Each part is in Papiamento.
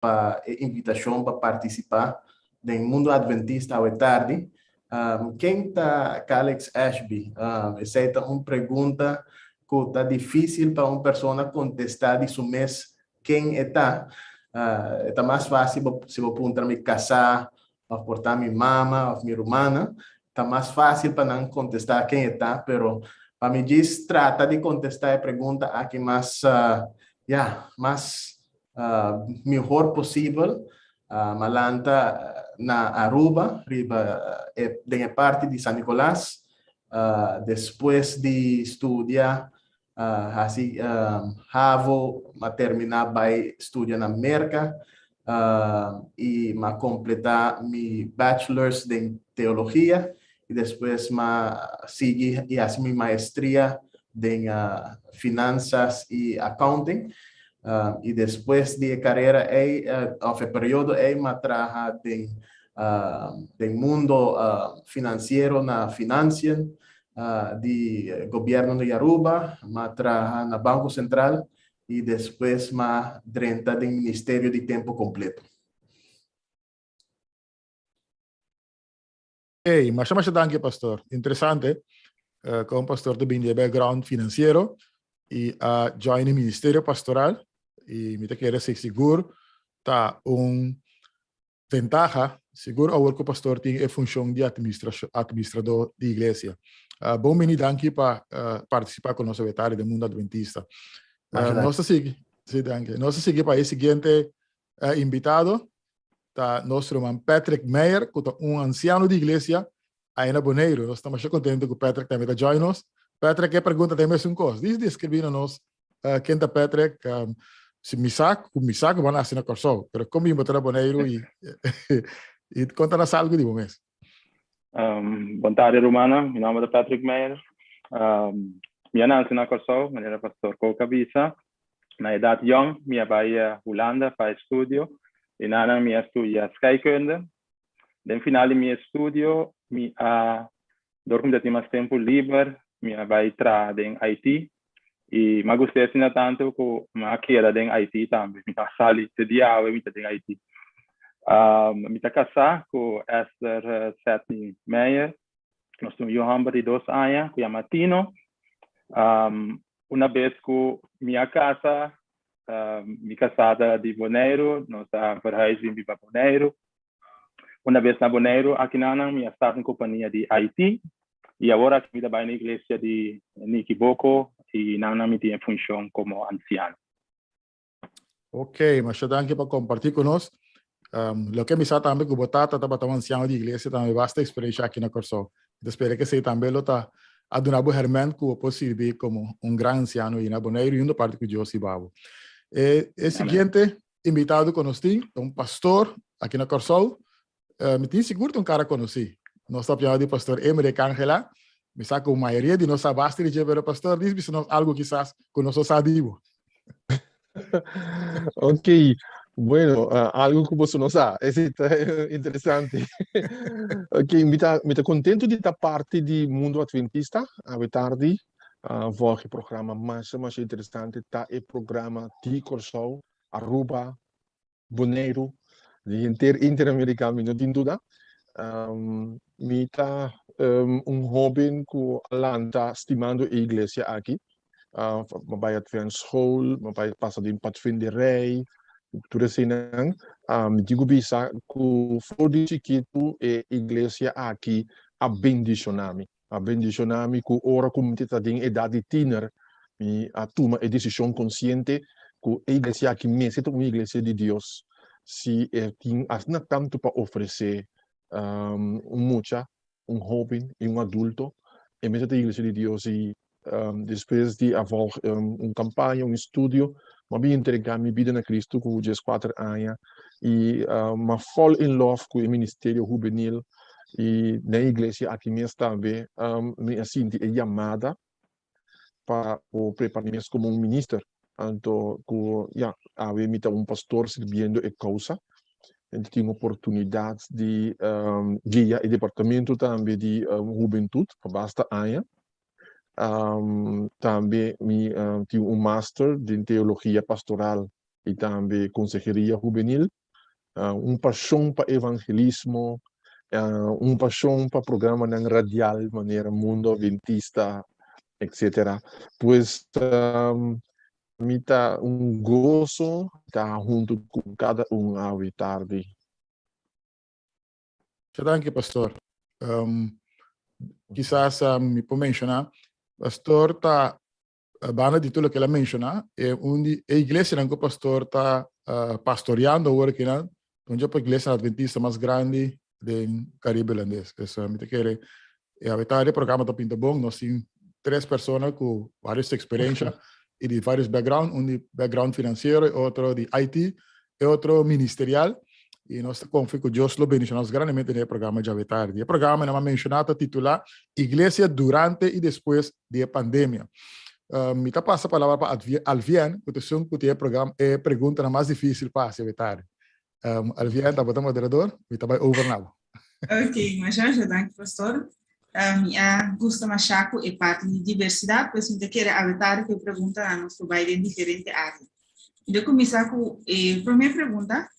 pa e invitashon pa partisipá den Mundo Adventista awe tardi. Ken ta Calix Ashby? Esei ta un pregunta ku ta difísil pa un persona kontestá di su mes ken e ta. E ta mas fásil si bo puntra mi kasá òf por ta mi mama òf mi rumannan. Ta mas fásil pa nan kontestá ken e ta, pero pa mi djis trata di kontestá e pregunta aki mas, ya, mas mihor posibel. M'a lanta na Aruba, riba e den e parti di San Nicolas. Despues di studia hasi havo, m'a terminá bai studia na Merka i m'a kompletá mi bachelors den teologia i despues m'a sigui i hasi mi maestria den finansas i accounting. I despues di e karera ei òf e periodo ei m'a traha den den mundo finansiero na Financiën di gobièrnu di Aruba, m'a traha na Banko Sentral i despues m'a drenta den ministerio di tempo kompleto. Ey, masha masha danki pastor. Interesante con pastor ta bin di e background financiero y a join e ministerio pastoral y mi ta kere si sigur ta un ventaha, sigur awor cu pastor tin e funcion di administrador di iglesia. Bon bini, danki pa participa cu nos awetari den Mundo Adventista. Nos ta sigui, si danki. Nos ta sigui pa e siguiente invitado. Ta nos ruman Patrick Meyer, ku ta un ansiano di iglesia ahí na Boneiru. Nos ta masha kontento ku Patrick tambe ta join nos. Patrick, e pregunta ta e mesun kos. Dis deskribí na nos uh, ken ta Patrick, um, si mi sa, ku mi sa ku bo a nase na Kòrsou, pero kon bin bo ta na Boneiru i, i konta nos algu di bo mes. Bon tardi rumannan, mi nòmber ta Patrick Meyer. Mi a nase na Kòrsou, manera Pastor Kook a bisa. Na edat yòn mi a bai Hulanda pa estudio i nanan mi a studia scheikunde. Den final di mi estudio mi a dor ku mi ta tin mas tempu liber mi a bai traha den IT i mi a gust'é asina tantu ku mi a keda den IT tambe. Mi a sali te dia awe mi ta den IT. Mi ta kasá ku Esther Setty Meijer. Nos tin un yu hòmber di dos aña ku yama Tino. Una bes ku mi a kasa, mi kasá ta di Boneiru, nos a verhuis bin biba Boneiru. Una bes na Boneiru akinanan mi a start un kompania di IT i awor aki mi ta bai na iglesia di Nikiboko i nan mi tin e funshon komo ansiano. Ok, masha danki pa kompartí ku nos. Loke mi sa tambe ku bo tata tabata un ansiano di iglesia tambe basta eksperensha aki na Kòrsou. Mi ta spera ku esei tambe lo ta a duna bo hèrmènt ku bo por sirbi komo un gran ansiano ei na Boneiru i unda parti ku Dios hiba bo. E e siguiente invitado ku nos tin ta un pastor aki na Kòrsou. Mi tin sigur ta un kara konosí. Nos ta papiando di pastor Emerick Angela. Mi sa ku mayoria di nos sa basta di dje, pero pastor dis bisa nos algu kisas ku nos no sa di bo. Ok, bueno, algu ku boso no sa, esei ta interesante. Ok, mi ta mi ta kontentu di ta parti di Mundo Adventista awe tardi. Volg e programa masha masha interesante ta e programa di Kòrsou, Aruba, Boneiru, di henter Interamerika mi no tin duda. Mi ta un hoben ku a lanta stimando e iglesia aki. Mi a bai Adventschool, mi a bai pasa den Padvinderij, tur eseinan. Mi tin ku bisa ku for di chikitu e iglesia aki a bendishoná mi. A bendishoná mi ku ora ku mi ta den edat di tiner, mi a tuma e desishon konsiente ku e iglesia aki mester ta un iglesia di Dios si e tin asina tantu pa ofresé un mucha, un hóben i un adulto. E mester ta iglesia di Dios i despues di a vòlg un kampaña, un estudio, mi a bin entregá mi bida na Kristu ku dieskuater aña i mi a fall in love ku e ministerio hubenil I den iglesia aki mes tambe mi a sinti e yamada pa por prepara mi mes komo un minister. Anto ku ya, awe mi ta un pastor sirbiendo e kousa. Mi tin oportunidat di guia e departamento tambe di hubentut pa basta aña. Tambe mi tin un master den teologia pastoral. i tambe konseheria hubenil. Un pashon pa evangelismo, un pashon pa programanan radial manera Mundo Adventista, etcetera. Pues mi ta un goso ta huntu ku kada un awe tardi. Muchas danki, pastor. Kisas mi por menshoná, pastor ta banda di tur loke el a menshoná, e un di e iglesianan ku pastor ta pastoreando awor akinan, ta un dje pa iglesianan adventista mas grandi den Karibe Hulandes. Dus mi ta kere e awe tardi e programa ta pinta bon, nos tin tres persona ku varios eksperensha i di varios background, un di background finansiero, e otro di IT, e otro ministerial, i nos ta konfia ku Dios lo bendishoná nos grandemente den e programa djawe tardi. E programa nan a menshoná ta titulá Iglesia durante i despues di e pandemia. Mi ta pasa palabra pa Alvien, ku ta esun ku tin e programa, e preguntanan mas difísil pa hasi awe tardi. Alvien, ta bo ta moderador, mi ta bai over na bo. Ok, masha masha danki pastor. Mi a gusta masha ku e parti di diversidat, pues mi ta kere awe tardi ku e preguntanan nos por bai den diferente área. Mi ta kuminsá ku e promé pregunta.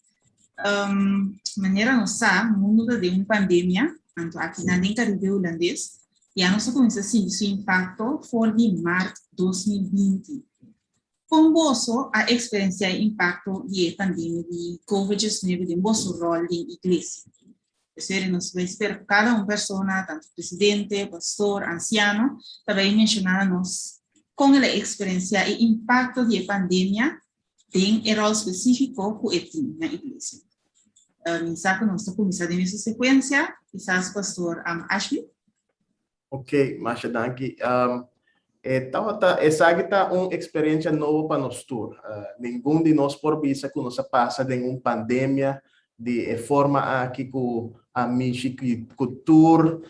Manera nos sa, mundu ta den un pandemia, anto akinan den Karibe Hulandes, ya nos a kuminsá sinti su impakto for di mart 2020. Kon boso a eksperensiá e impakto di e pandemia di Covid 19 den boso ròl den iglesia? Esei nos bai spera ku kada un persona, tantu presidente, pastor, ansiano, ta bai menshoná na nos kon el a eksperensiá e impakto di e pandemia den e ròl spesífiko ku e tin na iglesia. Mi sa ku nos ta kuminsá den mesun sekuensia, kisas pastor Ashby? Ok, masha danki. E tabata, esaki ta un experiencia nobo pa nos tur. Ningun di nos por bisa cu nos a pasa den un pandemia di e forma aki cu a mishi cu tur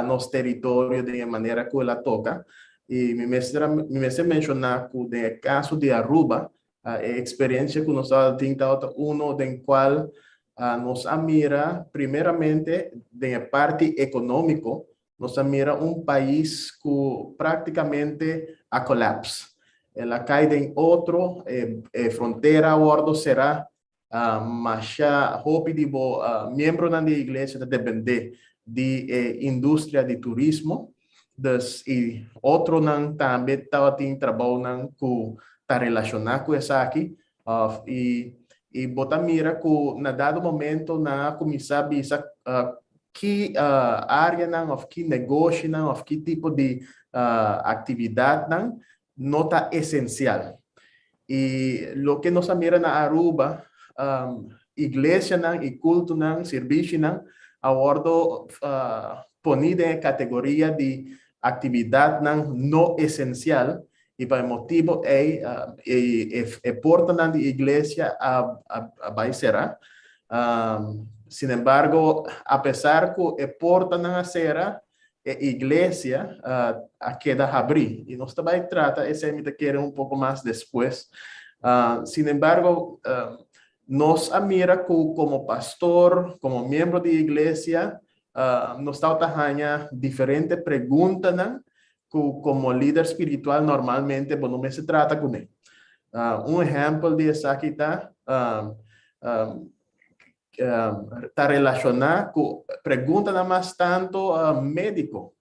nos teritorio den e manera cu el a toca. Y mi mester mi mester menciona cu den e caso di Aruba, e experiencia cu nos tabata tin tabata uno den cual nos a mira primeramente den e parti economico, nos a mira un pais cu practicamente a collapse. El a cay den otro, e frontera a wordo cera, masha hopi di bo miembronan di e iglesia ta depende di e industria di turismo, dus y otronan tambe tabatin trabounan cu ta relaciona cu esaki, of y y bo ta mira cu na dado momento nan a cuminsa bisa ki areanan of ki negoshinan of ki tipo di actividadnan no ta esencial. Y loke nos a mira na Aruba, iglesianan y cultonan, sirbishinan, a wordo poni den e categoria di actividadnan no esencial y pa e motibo ey e portanan di iglesia a bay cera. Sinembargo, apesar cu e portanan a cera, e iglesia a keda habrí. I nos ta bai trata esei mi ta kere un poko mas despues. Sin embargo, nos a mira ku komo pastor, komo miembro di iglesia, nos tabata haña diferente preguntanan ku komo lider spiritual normalmente bo no mester trata kuné. Un ehèmpel di esaki ta, ta relashoná ku preguntanan mas tantu médiko.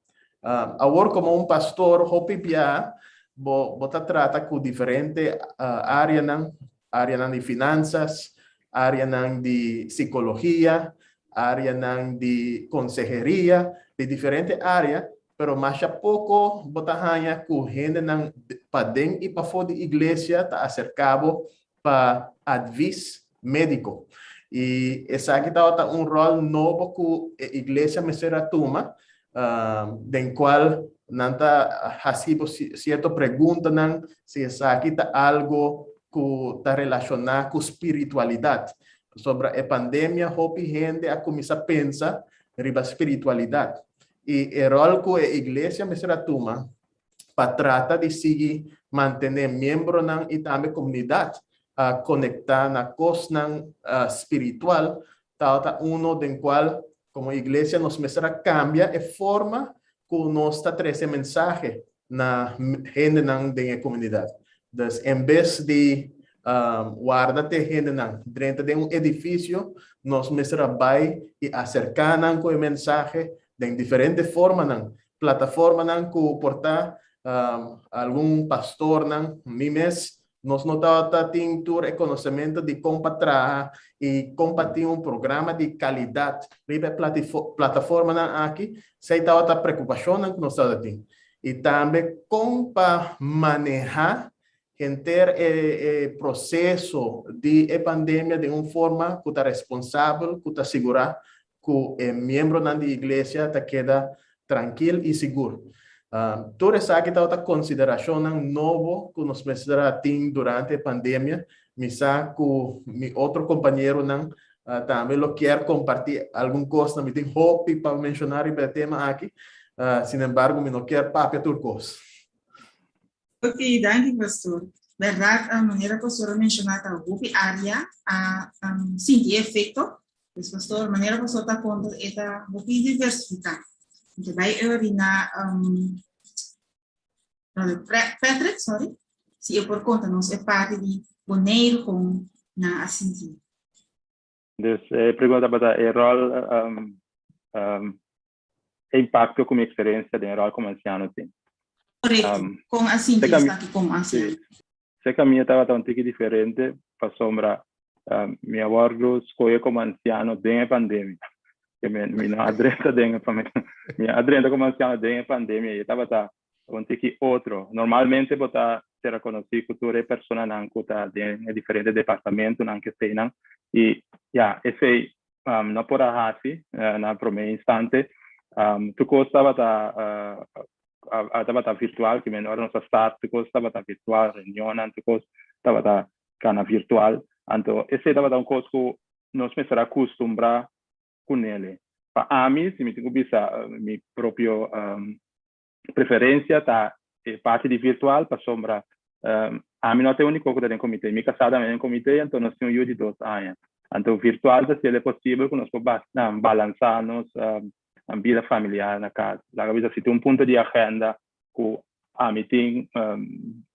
Awor komo un pastor hopi bia bo bo ta trata ku diferente áreanan, áreanan di finansas, áreanan di sikologia, áreanan di konseheria, di diferente área, pero masha poko bo ta haña ku hendenan paden i pafó di iglesia ta aserká bo pa advis médiko. I esaki tabata un ròl nobo ku e iglesia mester a tuma, den kual nan ta hasi bo sierto preguntanan si esaki ta algu ku ta relashoná ku spiritualidat. Pasobra e pandemia hopi hende a kuminsá pensa riba spiritualidat. I e ròl ku e iglesia mester a tuma pa trata di sigui mantené miembronan i tambe komunidat konektá na kosnan spiritual tabata uno den kual komo iglesia nos mester a kambia e forma ku nos ta trese mensahe na hendenan den e komunidat. Dus en bes di Warda te hendenan drenta den un edifisio, nos mester a bai i aserká nan ku e mensahe den diferente formanan, plataformanan ku por ta algun pastornan, mi mes, nos no tabata tin tur e konosementu di kon pa traha i kon pa tin un programa di kalidat riba e plataformanan aki, esei tabata preokupashonnan ku nos tabata tin. I tambe kon pa manehá henter e proseso di e pandemia den un forma ku ta responsabel, ku ta sigurá ku e miembronan di iglesia ta keda trankil i sigur. Tur esaki tabata konsiderashonnan nobo ku nos mester a tin durante e pandemia. Mi sa ku mi otro kompañeronan tambe lo kier kompartí algun kosnan. Mi tin hopi pa menshoná riba e tema aki, sinembargo mi no kier papia tur kos. Ok, danki pastor. Berdad, manera pastor a menciona ta hopi area a sinti e efecto. Pues pastor, manera pastor ta conta e ta hopi diversifica. Anto bai ori na brother Patrick, sorry, si e por conta nos e parti di Boneiru con nan a sinti. Dus e pregunta tabata e rol e impacto cu mi experiencia den e rol como anciano tin. Correcto. Con a sinti esaki como anciano? Sé cu mi tabata un tiki diferente pasobra mi a wordo scoge como anciano den e pandemia. Que mi no a drenta den e mi a drenta como anciano den e pandemia y e tabata un tiki otro. Normalmente bo ta ser conoci cu tur e personanan cu ta den e diferente departamentonan que eseinan y ya esei no por a hasi na prome instante. Tur kos tabata tabata virtual, ki men ora nos a start tur kos tabata virtual, reunionnan tur kos tabata kana virtual. Anto esei tabata un kos ku nos mester a kustumbrá kunele. Pa ami, si mi tin ku bisa mi propio preferencia ta e parti di virtual pasobra ami no ta e unico cu ta den comite, mi casá tambe den comite anto nos tin un yu di dos aña. Anto virtual ta haciel e posibel cu nos por balansa nos bida familiar na cas. Laga bisa si tin un punto di agenda cu ami tin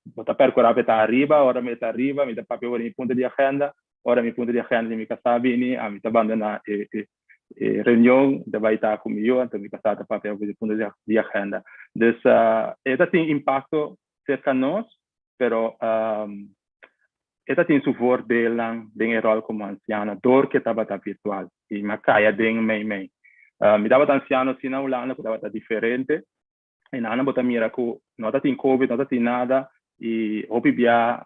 bo ta percura pa e ta ariba, ora mi ta ariba mi ta papia over di mi punto di agenda, ora mi punto di agenda di mi casá bini ami ta bandona e e reunion ta bai ta ku mi yu, anto mi kasá ta papia over di punto di agenda. Dus e ta tin impakto serka nos, pero e ta tin su voordeelnan den e ròl komo ansiano dor ku e tabata virtual i mi a kaya den mei mei. Mi tabata ansiano si na Hulanda ku tabata diferente, i nan bo ta mira ku no ta tin covid, no ta tin nada i hopi bia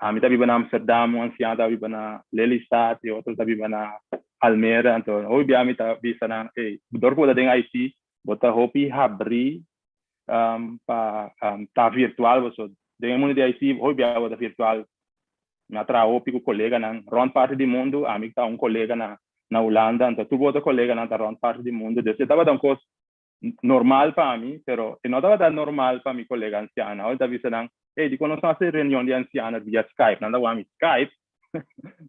Ami ta biba na Amsterdam, un ansiano ta biba na Lelystad i otro ta biba na Almere. Anto hopi bia mi ta bisa nan, ey, dor ku bo ta den IT, bo ta hopi habrí pa ta virtual boso. Den e mundu di IT, hopi bia bo ta virtual. Mi a traha hopi ku koleganan rònt parti di mundu. Ami ta un kolega na na Hulanda, anto tur bo otro koleganan ta rònt parti di mundu. Dus e tabata un kos normal pa mi, pero e no tabata normal pa mi kolega ansiano. Awor ta bisa nan, Hey, dikon nos no hasi reunion di ansiano via Skype? Nan ta wak mi, Skype?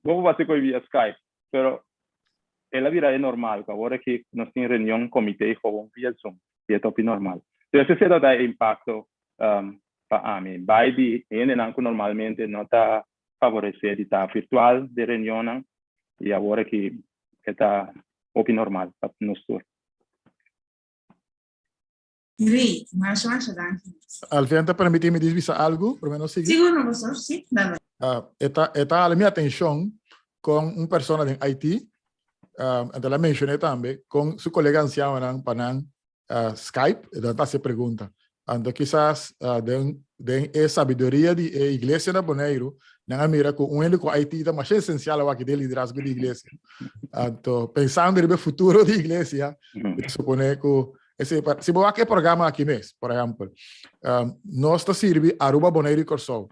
Bo por hasi koe via Skype? Pero el a bira e normal, ku awor aki nos tin reunion komité gewoon via Zoom, i e ta hopi normal. Entonces esei tabata e impakto pa ami. Bai di hendenan ku normalmente no ta favoresé di ta virtual den reunionnan, i awor aki e ta hopi normal pa nos tur. Great, masha masha danki. Alfian ta permiti mi bisa algo, prome nos sigui? Sigur no, pastor, si, dale. E ta, e ta hala mi atencion con un persona den IT, anto el a mencione tambe con su colega ancianonan pa nan Skype, e ta haci pregunta. Anto kisas den den e sabiduria di e iglesia na Boneiru, nan a mira ku un hende ku IT ta masha esensial awaki den liderazgo di iglesia. Anto pensando riba e futuro di iglesia, mi ta supone ku esei pa, si bo wak e programa aki mes, por ehempel, nos ta sirbi Aruba, Boneiru i Kòrsou.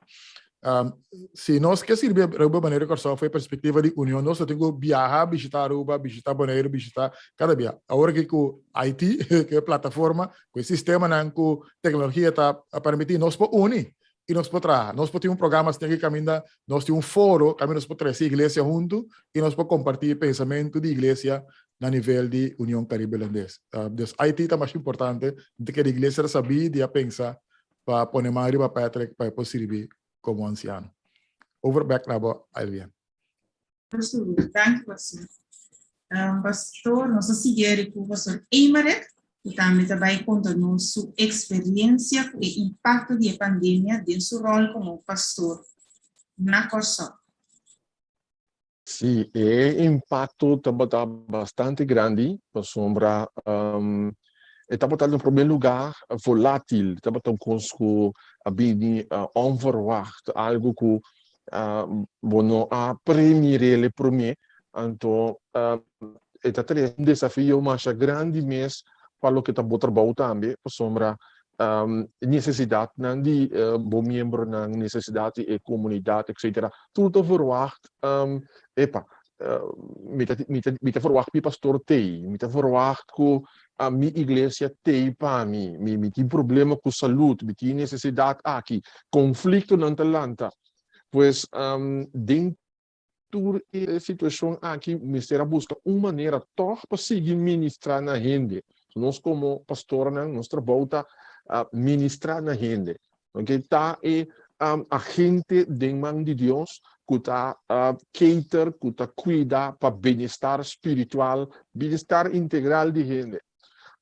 Si nos ke sirbi Aruba, Boneiru i Kòrsou for e perspektiva di union, nos lo tin ku biaha, bishita Aruba, bishita Boneiru, bishita kada bia. Awor aki ku IT, ku e plataforma, Ku e sistemanan ku teknologia ta permití nos por uni i nos por traha. Nos por tin un programa asina ki kaminda nos tin un foro kaminda nos por trese iglesia huntu i nos por kompartí pensamentu di iglesia na nivel di Union Karibe Hulandes. Dus IT ta masha importante, mi ta kere iglesia ta sabí di a pensa pa pone man riba Patrick pa e por sirbi komo ansiano. Over bek na bo, Alvia. Danki, pastor. Pastor, nos ta sigui ku pastor Emerick, ku tambe ta bai konta nos su eksperensia ku e impakto di e pandemia den su ròl komo pastor na Kòrsou. Sí, e impakto tabata bastante grandi pasobra e tabata na promé lugá volátil, tabata un kos ku a bini onverwacht, algu ku bo no a premir'el promé, anto e ta trese un desafio masha grandi mes pa loke ta bo trabou tambe, pasobra nesesidatnan di bo miembronan, nesesidat di e komunidat etcetera, tur ta verwagt, epa, mi ta mi ta mi ta verwagt mi pastor t'ei, mi ta verwagt ku mi iglesia t'ei pa mi, mi mi tin problema ku salud, mi tin nesesidat aki, konfliktonan ta lanta. Pues den tur e situashon aki mester a buska un manera tòg pa sigui ministrá na hende. Nos komo pastornan nos trabou ta ministrá na hende. Ok, ta e agente den man di Dios ku ta cater, ku ta kuida pa bienestar spiritual, bienestar integral di hende.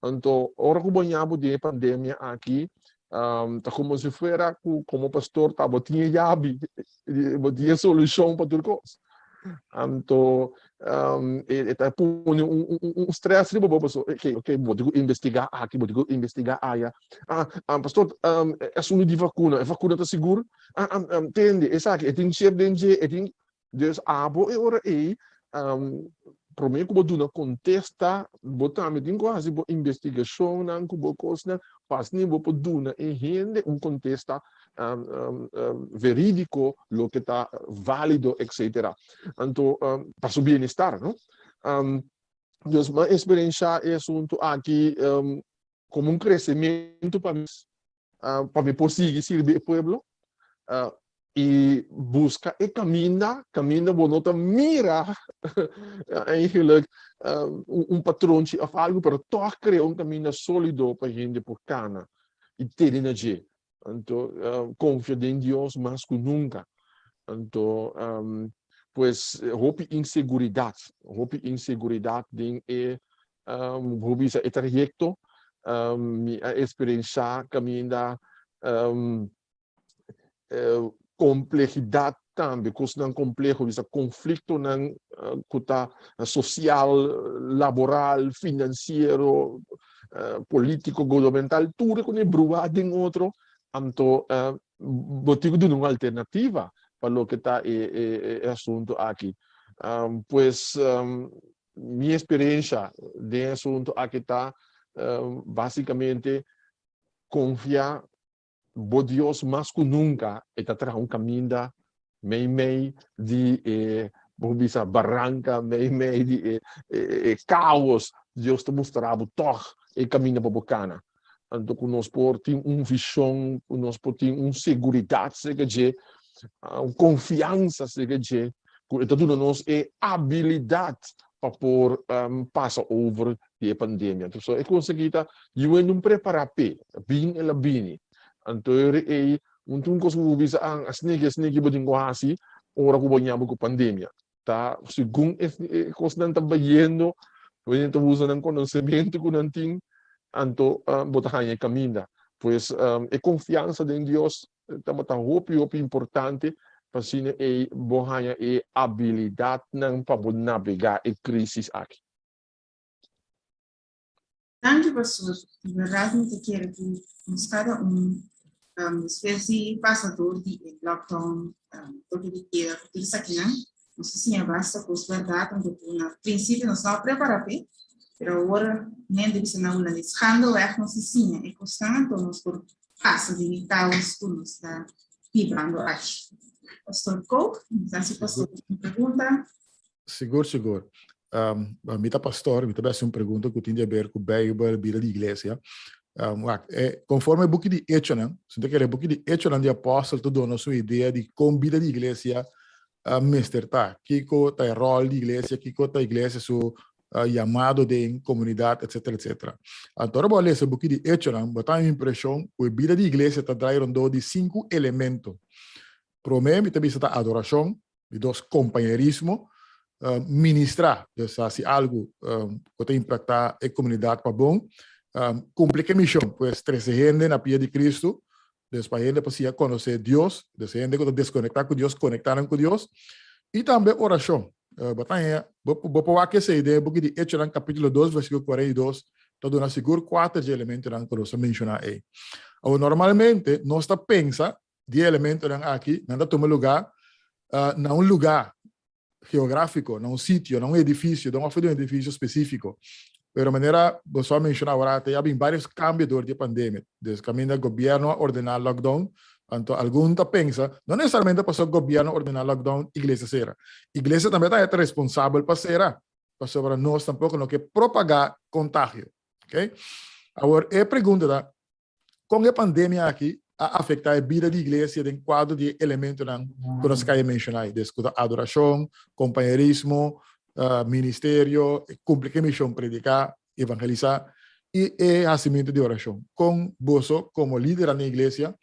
Anto, ora ku bo ña bo den e pandemia aki, ta komo si fuera ku komo pastor ta bo tin e yabi, bo tin e solushon pa tur kos. Anto, e ta pone un stress riba bo pasobra, ok, ok, bo tin ku investigá aki, bo tin ku investigá aya. Ah, pastor, e asuntu di vakuna, e vakuna ta sigur? Ah, tende, esaki, e tin chip den dje, e tin. Dus abo e ora ei, promé ku bo duna kontesta, bo tambe tin ku hasi bo investigashonnan ku bo kosnan, pa asina bo por duna e hende un kontesta verídiko, loke ta válido, etcetera. Anto, pa su bienestar, no? Dus mi a eksperenshá e asuntu aki komo un kresementu pa mi, pa mi por sigui sirbi e pueblo i buska e kaminda, kaminda bo no ta mira eigenlijk un patronchi of algu, pero tòg krea un kaminda sólido pa hende por kana i tene na dje. Anto konfia den Dios mas ku nunka. Anto pues hopi inseguridat, hopi inseguridat den e bo bisa e trayekto mi a eksperenshá kaminda komplehidat tambe, kosnan kompleho, bisa konfliktonan ku ta sosial, laboral, finansiero, polítiko, gubernamental, tur e ku e bruá den otro, anto bo tin ku duna un alternativa pa loke ta e asuntu aki. Pues Mi experiencia den e asunto aki ta basicamente confia bo Dios mas cu nunca e ta traha un caminda mei mei di e bo bisa baranca mei mei di e e caos Dios ta mustra bo tog e caminda pa bo cana anto cu nos por tin un vision cu nos por tin un seguridad cerca dje un confiansa cerca dje cu e ta duna nos e abilidad pa por pasa over di e pandemia. Anto e cosa aki ta yuendo un prepara p'e, bin el a bini. Anto ei un tin un cos cu bo bisa ah asina asina bo tin cu haci ora cu bo ña bo cu pandemia. Ta segun e cosnan ta bayendo, bo ta usa nan conocemento cu nan tin, anto bo ta haña e caminda. Pues e confiansa den Dios tabata hopi hopi importante pa asina ei bo haña e abilidadnan pa bo nabegá e crisis aki. Danki pastor, di berdad mi ta kere ku nos kada un despues di pasa dor di e lockdown, toke di keda ku tur esakinan, nos ta siña basta kos berdad anto ku na prinsipio nos no a prepara p'e, pero awor hende bisa na hulandes gaandeweg nos ta siña e kosnan anto nos por pasa den e kaos ku nos ta bibando aki. Pastor Kook, mi ta hasi pastor un pregunta. Sigur, sigur. Um, mi ta pastor, mi ta bes un pregunta ku tin di haber ku Bijbel, bida di iglesia. Um, wak, eh, conforme e buki di Echonan, si ta kere buki di Echonan di apostel ta dona su idea di kon bida di iglesia uh, mester ta. Kiko ta e rol di iglesia, kiko ta iglesia su uh, yamado den komunidat, etc. etc. Anto ora bo lesa e buki di Echonan, bo ta impreshon ku e bida di iglesia ta draai rondó di sinku elemento. Promé mi ta bisa ta adorashon, di dos kompañerismo, ministrá, dus hasi algu ku ta impaktá e komunidat pa bon, kumpli ku e mishon, pues trese hende na pia di Kristu, dus pa hende por siña konosé Dios, dus hende ku ta deskonektá ku Dios konektá nan ku Dios, i tambe orashon. Bo ta haña, bo por wak esei den e buki di Echonan kapítulo 2 versíkulo 42, ta duna sigur kuater dje elementonan ku nos a menshoná ei. Awor, normalmente nos ta pensa di e elementonan aki, nan ta tuma lugá na un lugá geográfiko, na un sitio, na un edifisio, den òf di un edifisio spesífiko. Pero manera boso a menshoná awor ta ya bin vários kambio dor di e pandemia. Dus kaminda gobièrnu a ordená lockdown, anto algun ta pensa, no nesesariamente pasobra gobièrnu a ordená lockdown, iglesia sera. Iglesia tambe ta ta responsabel pa sera, pasobra nos tampoko no ke propagá kontagio. Okay? Awor e pregunta ta, Kon e pandemia aki a afektá e bida di iglesia den kuadro di e elementonan ku nos a menshoná ei, des ku ta adorashon, kompañerismo, ministerio, kumpli ku e mishon prediká, evangelisá, i e hasimentu di orashon? Kon boso komo lidernan den iglesia,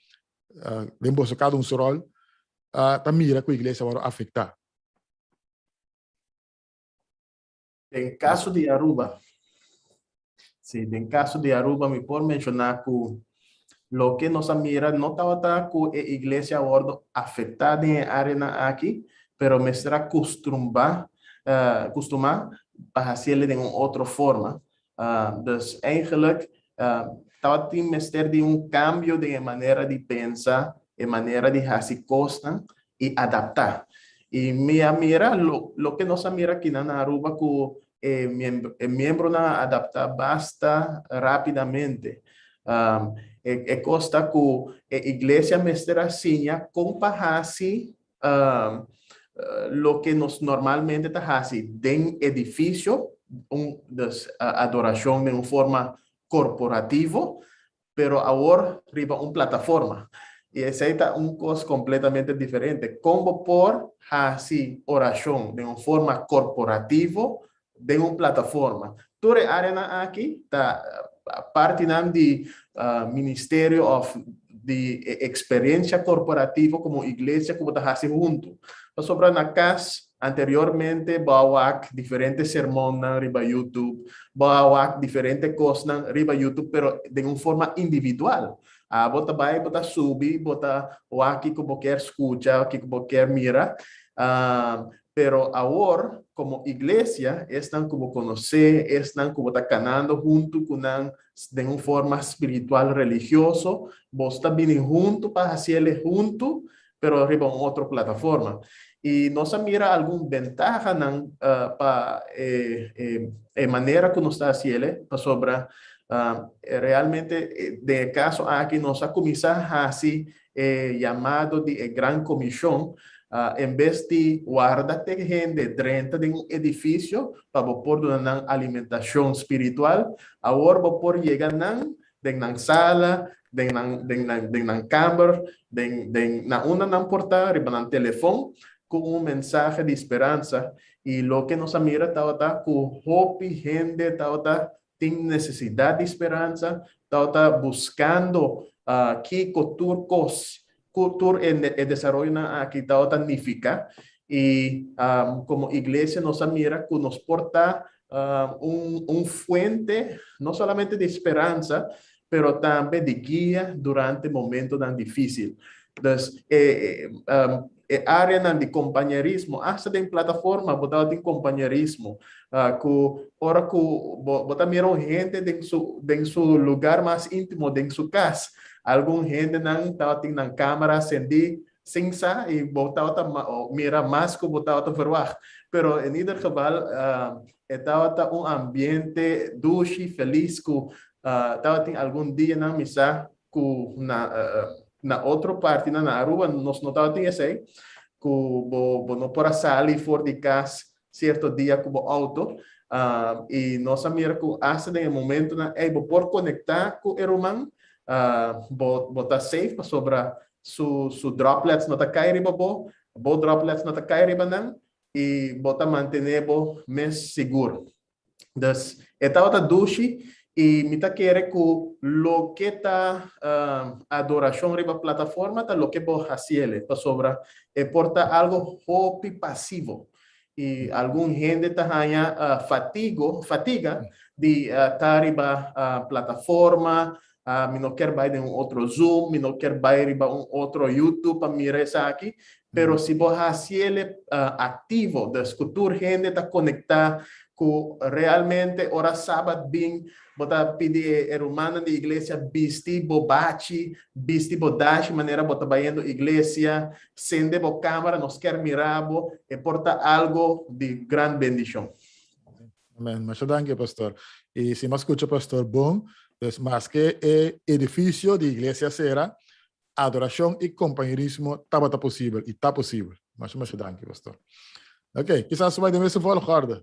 den boso kada un su ròl, ta mira ku iglesia a wòrdu afektá? Den caso di Aruba, sí, den caso di Aruba mi por menciona cu loke nos a mira no tabata cu e iglesia a wordo afecta den e areanan aki, pero mester a custumba, custuma pa haciele den un otro forma. Dus eigenlijk tabatin mester di un cambio den e manera di pensa, e manera di haci cosnan y adapta. Y mi a mira lo loke nos a mira akinan na Aruba cu e e miembronan a adapta basta rapidamente. E e cos ta cu e iglesia mester a siña con pa haci loke nos normalmente ta haci den edificio, un dus adoracion den un forma corporativo, pero awor riba un plataforma. I esei ta un kos kompletamente diferente. Kon bo por hasi orashon den un forma korporativo den un plataforma? Tur e áreanan aki ta partinan di ministerio òf di e eksperensia korporativo komo iglesia ku bo ta hasi huntu. Pasobra na kas Anteriormente bo a wak diferente sermonnan riba YouTube, bo a wak diferente kosnan riba YouTube pero den un forma individual. Abo ta bai, bo ta subi, bo ta wak kiko bo kier skucha, kiko bo kier mira. Pero awor komo iglesia, esnan ku bo konosé, esnan ku bo ta kanando huntu ku nan den un forma spiritual religioso, bo ta bini huntu pa hasiel huntu pero riba un otro plataforma. Y nos a mira algun bentahanan pa e e manera cu nos ta haciele, pasobra realmente den e caso aki nos a cuminsa haci e yamado di e Gran Comision, en bes di warda te hende drenta den un edificio pa bo por duna nan alimentacion spiritual, awor bo por yega nan den nan sala, den nan, den nan, den nan kamber, den, den, na unda nan por ta, riba nan telefon, ku un mensahe di speransa. I loke nos a mira tabata ku hopi hende tabata tin nesesidat di speransa, tabata buskando kiko tur kos, ku tur e, e desaroyonan aki tabata nifiká. I komo iglesia nos a mira ku nos por ta un, un fuente no solamente di speransa, pero tambe di guia durante momentonan difísil. Dus e, e áreanan di kompañerismo, asta den plataforma bo tabatin kompañerismo, ku ora ku bo, bo ta mira un hende den su, den su lugar mas íntimo, den su kas, algun hendenan tabatin nan kámara sendí sin sa y bo tabata mira mas cu bo tabata verwacht. Pero in ieder geval e tabata un ambiente dushi, feliz cu tabatin algun dianan mi sa cu na na otro partinan na Aruba nos no tabatin esey, cu bo bo no por a sali for di cas cierto dia cu bo auto y nos a mira cu hasta den e momentonan ey bo por conecta cu e ruman, bo bo ta safe pasobra su su droplets no ta kai riba bo, bo droplets no ta kai riba nan i bo ta mantené bo mes sigur. Dus e tabata dushi I mi ta kere ku loke ta adorashon riba plataforma ta loke bo hasiele, pasobra e por ta algo hopi pasivo. I algun hende ta haña fatigo, fatiga di ta riba plataforma, mi no kier bai den un otro Zoom, mi no kier bai riba un otro YouTube pa mira esaki. Pero si bo hasiele aktivo, dus ku tur hende ta konektá, ku realmente ora sabat bin, bo ta pidi e rumannan di iglesia bisti bo bachi, bisti bo dashi manera bo ta bayendo iglesia, sende bo kamera, nos kier mira bo, e por ta algo di gran bendishon. Amen. Masha danki, pastor. I si mi a skucha pastor bon, dus maske e edifisio di iglesia sera, Adorashon i kompañerismo tabata posibel i ta posibel. Masha masha danki, pastor. Ok, kisas bai den mesun volgorde.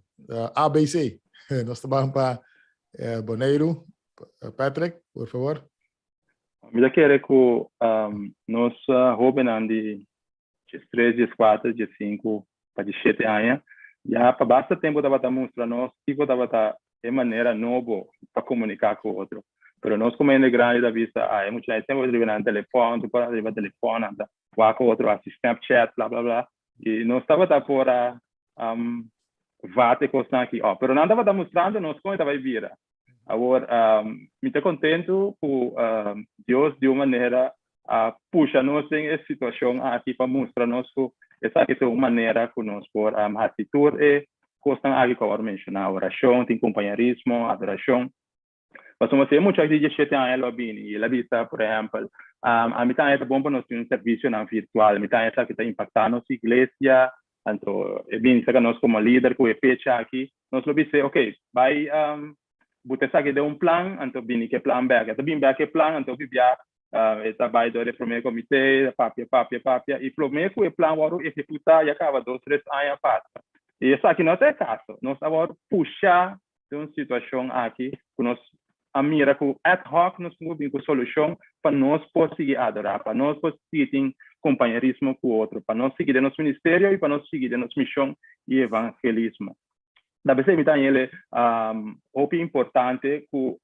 A, B, C. Nos ta ban pa Boneiru. Patrick, por favor. Mi ta kere ku nos hobennan di 13, 14, 15 pa 17 aña ya pa basta tempu tabata mustra nos kiko tabata e manera nobo pa komuniká ku otro. Pero nos komo hende grandi ta bisa, ah, e muchanan semper riba nan telefòn, tur kos riba telefòn, nan ta wak ku otro, hasi Snapchat, bla bla bla. I nos tabata por a vat e kosnan aki òf. Pero nan tabata mustrando nos kon e ta bai bira. Awor, mi ta kontentu ku Dios di un manera a pusha nos den e situashon aki pa mustra nos ku esaki ta un manera ku nos por hasi tur e kosnan aki ku awor menshoná, orashon, tin kompañerismo, adorashon. Pasobra si e mucha di diesshete aña lo a bini i el a bisa, por ehèmpel, ami ta haña ta bon pa nos tin un servisionan virtual, mi ta haña esaki ta impaktá nos iglesia, anto e bini serka nos komo lider ku e fecha aki, nos lo bis'é, ok, bai buta esaki den un plan, anto bini ku e plan bèk. E ta bini bèk ku e plan, anto bibia e ta bai dor e promé komité, papia, papia, papia, i promé ku e plan wòrdu ehekutá ya kaba dos, tres aña pasa. I esaki no ta e kaso. Nos a wòrdu pushá den un situashon aki ku nos a mira ku ad hoc nos tin ku bin ku solushon pa nos por sigui adorá, pa nos por sigui tin kompañerismo ku otro, pa nos sigui den nos ministerio i pa nos sigui den nos mishon i evangelismo. Ta p'esei mi ta hañ'el hopi importante ku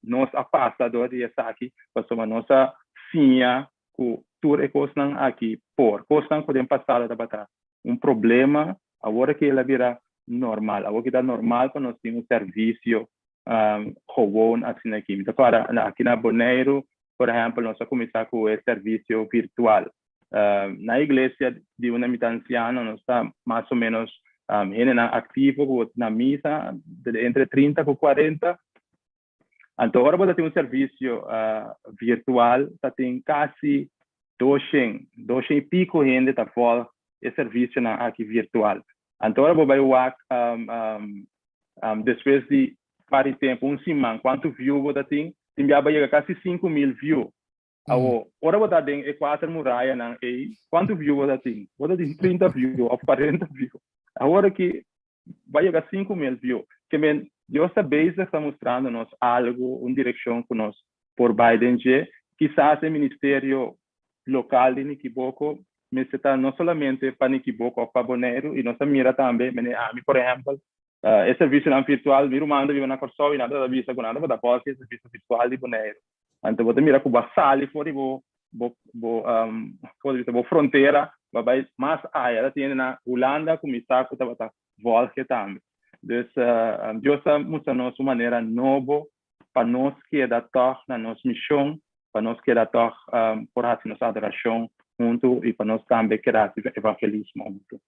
nos a pasa dor di esaki, pasobra nos a siña ku tur e kosnan aki por. Kosnan ku den pasado tabata un problema, awor aki el a bira normal. Awor ki ta normal pa nos tin un servisio gewoon asina aki. Mi ta kòrda aki na Boneiru, por ehèmpel, nos a kuminsá ku e servisio virtual. Na iglesia di unda mi ta ansiano nos ta mas o menos hendenan aktivo ku na misa entre 30 ku 40. Anto ora bo ta tin un servisio virtual ta tin kasi doshen, doshen i piko hende ta vòlg e servisionan aki virtual. Anto ora bo bai wak despues di par di tempu, un siman, kuantu view bo ta tin, tin bia bo a yega kasi 5000 view. Awo, ora bo ta den e kuater murayanan ei, kuantu view bo ta tin? Bo ta tin 30 view òf 40 view. Awor aki bo a yega 5000 view. Ke men, Dios ta bezig ta mustrando nos algu, un direkshon ku nos por bai den dje. Kisas e ministerio lokal di Nikiboko mester ta no solamente pa Nikiboko òf pa Boneiru, i nos a mira tambe, mene ami por ehèmpel, e servisionan virtual, mi ruman ta biba na Kòrsou i nan ta bisa ku nan tabata pòsi e servisio virtual di Boneiru. Anto bo ta mira ku bo a sali for di bo bo bo um, como bisa, bo frontera, bo bai mas aya. Ta tiene na Hulanda kuminsá ku tabata volge tambe. Dus uh, Dios ta mustra nos un manera nobo pa nos keda tòg na nos mishon, pa nos keda tòg um, por hasi nos adorashon huntu i pa nos tambe keda hasi evangelismo huntu.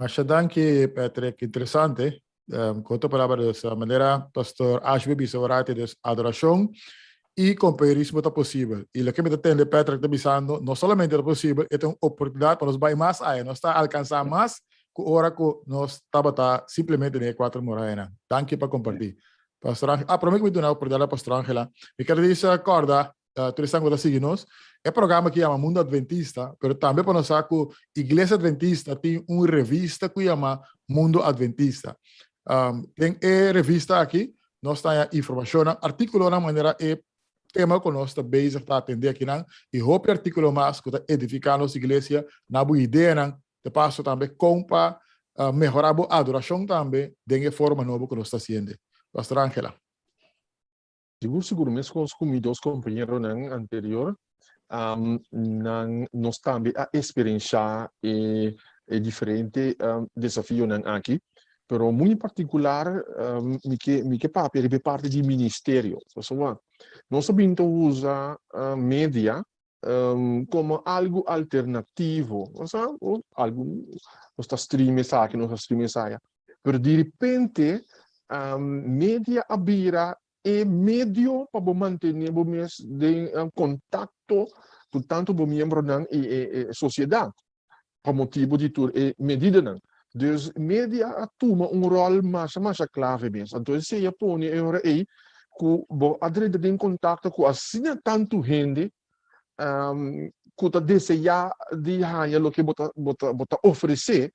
Masha danki, Patrick. Interesante. Ku otro palabra, dus, manera Pastor Ashby bisa orati, dus adorashon i kompañerismo ta posibel. I loke mi ta tende Patrick ta bisando, no solamente ta posibel, e ta un oportunidat pa nos bai mas aya. Nos ta alkansá mas ku ora ku nos tabata simplemente den e kuater murayanan. Danki pa kompartí. Pastor Angela, ah, promé ku mi duna oportunidat a Pastor Angela, mi ker disa kòrda Tur esnan ku ta sigui nos, e programa aki yama Mundo Adventista, pero tambe pa nos sa ku Iglesia Adventista tin un revista ku yama Mundo Adventista. Den e revista aki nos ta haña informashonnan, artíkulonan manera e tema ku nos ta bezig ta atendé akinan i hopi artíkulo mas ku ta edifiká nos iglesia na bo ideanan, de paso tambe kon pa mehorá bo adorashon tambe den e forma nobo ku nos ta hasiende. Pastor Angela. Sigur sigur meskos ku mi dos kompañeronan anterior, nan nos tambe a eksperenshá e e diferente desafionan aki, pero muy en partikular mi ke mi ke papia riba e parti di ministerio. Pasobra nos a bin ta usa media komo algu alternativo, osea algu nos ta stream esaki, nos ta stream esaya, pero direpente media a bira e medio pa bo mantené bo mes den kontakto ku tantu bo miembronan i e sosiedat pa motibu di tur e medidanan. Dus media a tuma un ròl masha masha klave mes. Anto esei a pone e ora ei ku bo a drenta den kontakto ku asina tantu hende ku ta deseá di haña loke bo ta bo ta bo ta ofresé,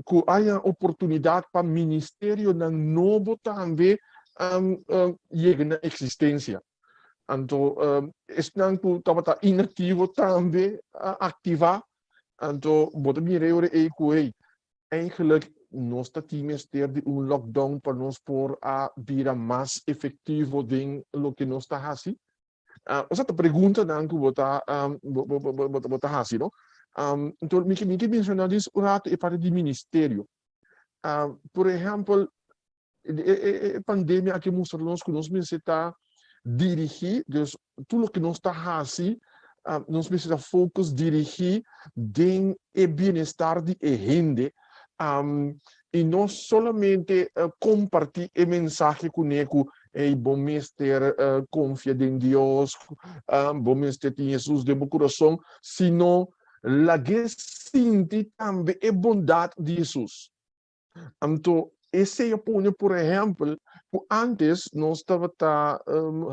ku haña oportunidat pa ministerionan nobo tambe yega na eksistensia. Anto esnan ku tabata inaktivo tambe a aktivá. Anto bo ta mira e ora ei ku hey, eigenlijk nos ta tin mester di un lockdown pa nos por a bira mas efektivo den loke nos ta hasi. Osea ta preguntanan ku bo ta bo ta hasi no. Anto mi ke menshoná dis un rato e parti di ministerio. Por ehèmpel E pandemia aki mustra nos ku nos mester ta dirigí, dus tur loke nos ta hasi, nos mester ta focus dirigí den e bienestar di e hende i no solamente kompartí e mensahe kuné ku ey bo mester konfia den Dios, bo mester tin Hesus den bo kurason, sino lag'é sinti tambe e bondat di Hesus. Anto esei a pone por ehèmpel ku ántes nos tabata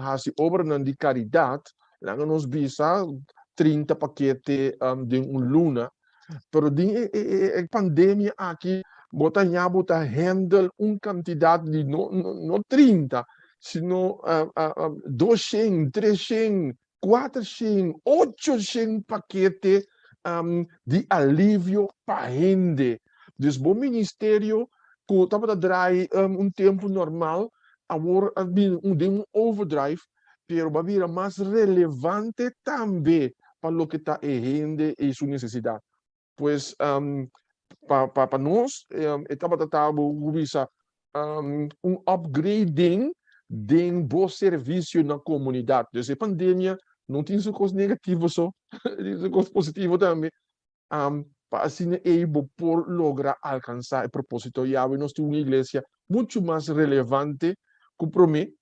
hasi obranan di karidat, laga nos bisa 30 pakete den un luna, pero den e pandemia aki bo ta haña bo ta hèndel un kantidat di no no 30 sino 200, 300, 400, 800 pakete di alivio pa hende. Dus bo ministerio ku tabata draai un tempu normal, awor a bini den un overdrive, pero bo a bira mas relevante tambe pa loke ta e hende i su nesesidat. Pues pa pa nos e tabata ta bo ku bisa un upgrading den bo servisio na komunidat. Dus e pandemia no tin su kos negativo so, tin su kos positivo tambe. Pa asina ei bo por logra alkansá e propósito. Yawe nos tin un iglesia muchu mas relevante ku promé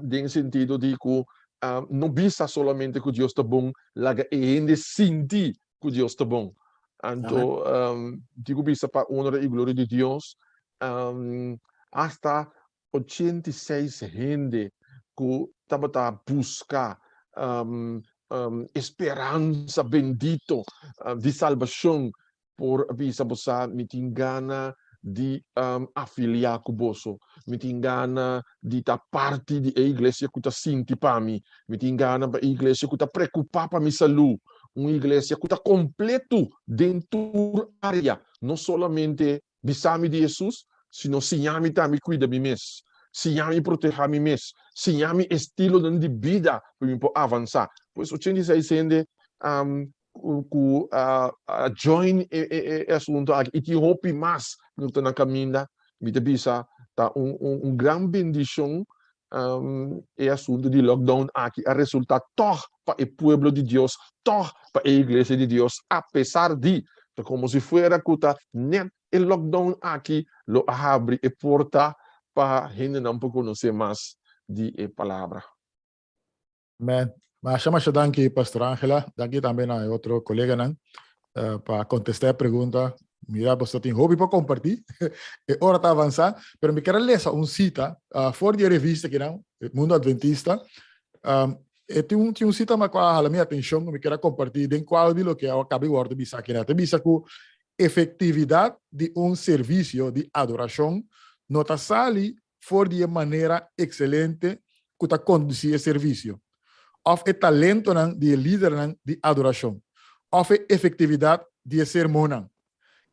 den sentido di ku no bisa solamente ku Dios ta bon, laga e hende sinti ku Dios ta bon. Anto tin ku bisa pa honra i gloria di Dios, hasta 86 hende ku tabata buska e speransa bendito di salbashon por bisa bo sa mi tin gana di afiliá ku boso, mi tin gana di ta parti di e iglesia ku ta sinti pa mi, mi tin gana pa e iglesia ku ta preokupá pa mi salú, un iglesia ku ta kompletu den tur área, no solamente bisa mi di Hesus, sino siña mi tambe kuida mi mes, siña mi protehá mi mes, siña mi estilonan di bida pa mi por avansá. Pues 86 hende ku a join e asuntu aki i tin hopi mas ku ta na kaminda, mi ta bisa ta un gran bendishon e asuntu di lockdown aki a resulta tòg pa e pueblo di Dios, tòg pa e iglesia di Dios apesar di ta komo si fuera ku ta nèt e lockdown aki lo a habri e porta pa hendenan por konosé mas di e palabra. Amen. Masha masha danki Pastor Angela, danki tambe na e otro koleganan pa kontestá e pregunta. Mira, boso tin hopi pa kompartí. E ora ta avansá, pero mi kier a lesa un sita for di e revista kinan, Mundo Adventista. E tin un tin un sita ma ku a hala mi atenshon ku mi kier a kompartí den kual di loke a kaba di wòrdu bisa akinan. Ta bisa ku efektividat di un servisio di adorashon no ta sali for di e manera ekselente ku ta kondusí e servisio, òf e talentonan di e lidernan di adorashon, òf e efektividat di e sermonnan.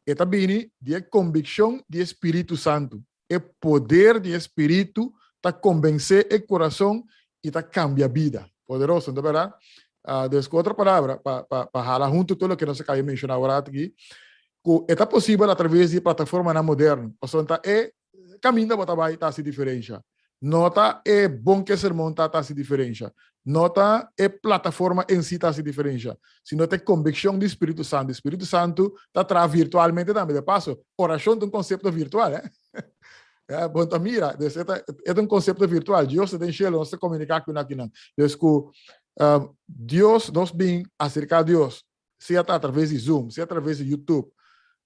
E ta bini di e kombikshon di e Spiritu Santu. E poder di e Spiritu ta konvensé e kurason i ta kambia bida. Poderoso, no ta bèrdat? Dus ku otro palabra, pa pa pa hala huntu tur loke nos a kaba di menshoná awor aki, ku e ta posibel atraves di plataformanan moderno, pasobra ta e kaminda bo ta bai ta hasi diferensha. No ta e bon ke sermon ta ta hasi diferensha. No ta e plataforma en si ta hasi diferensha, sino ta e konvikshon di Spiritu Santu. Spiritu Santu ta traha virtualmente tambe. De paso, orashon ta un konsepto virtual, eh. Ja, bon ta mira, dus e ta, e ta un konsepto virtual. Dios ta den shelu, nos ta komuniká ku nan. Dus ku Dios, nos bin aserká Dios, sea ta atraves di Zoom, sea atraves di YouTube,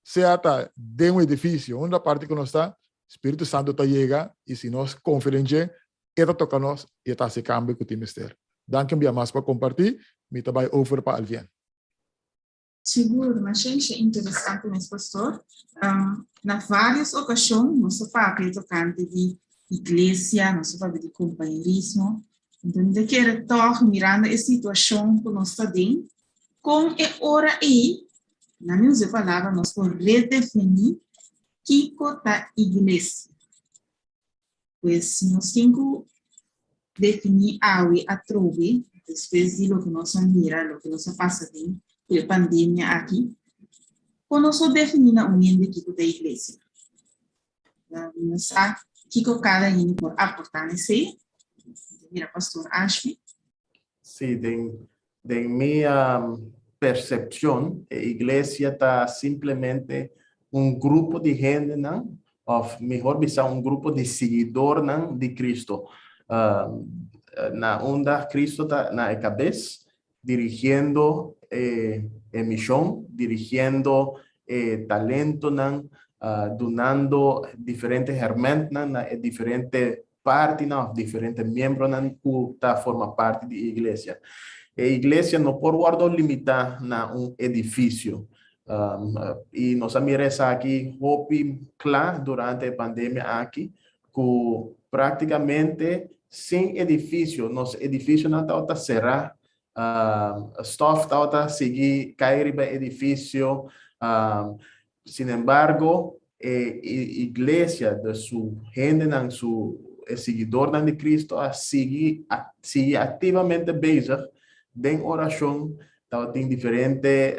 sea ta den un edifisio, unda parti ku nos ta, Spiritu Santu ta yega i si nos konfia den dje, e ta toka nos i e ta hasi kambio ku tin mester. Danki un bia mas pa kompartí. Mi ta bai over pa Alvien. Sigur, masha isha interesante mes pastor. Na varios okashon nos a papia tokante di iglesia, nos a papia di kompañerismo. Anto mi ta kere tòg mirando e situashon ku nos ta den, kon e ora ei, na mi usa e palabra, nos por redefiní kiko ta iglesia. Pues nos tin ku definí awe atrobe, despues di loke nos a mira, loke nos a pasa den ku e pandemia aki, kon nos por definí na un hende kiko ta iglesia? Mi no sa kiko kada hende por aportá na esei. Mira Pastor Ashby. Sí, den mi persepshon e iglesia ta simplemente un grupo di hendenan òf mihor bisa un grupo di siguidornan di Cristo. Na unda Cristo ta na e kabes dirigiendo e mishon, dirigiendo e talentonan, dunando diferente hèrmèntnan na e diferente partinan òf diferente miembronan ku ta forma parti di e iglesia. E iglesia no por wòrdu limitá na un edifisio. I nos a mira esaki hopi kla durante e pandemia aki ku práktikamente sin edifisio, nos edifisionan tabata será, stòf tabata sigui kai riba e edifisio. Sinembargo, e iglesia, dus su hendenan, su e siguidornan di Cristo a sigui sigui activamente bezig den oracion. Tabatin diferente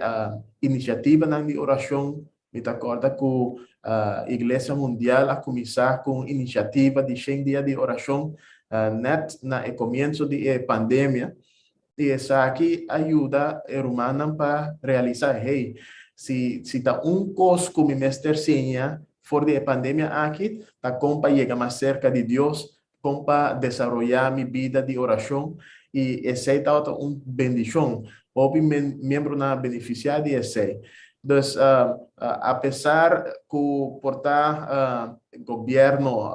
iniciativanan di oracion. Mi ta corda cu Iglesia Mundial a cuminsa cu un iniciativa di shen dia di oracion net na e comienzo di e pandemia. I esaki a yuda e rumannan pa realisá, Hey, si si ta un kos ku mi mester siña for di e pandemia aki, ta kon pa yega mas serka di Dios, kon pa desaroyá mi bida di orashon. I esei tabata un bendishon. Hopi miembronan a benefisiá di esei. Dus, apesar ku por ta gobierno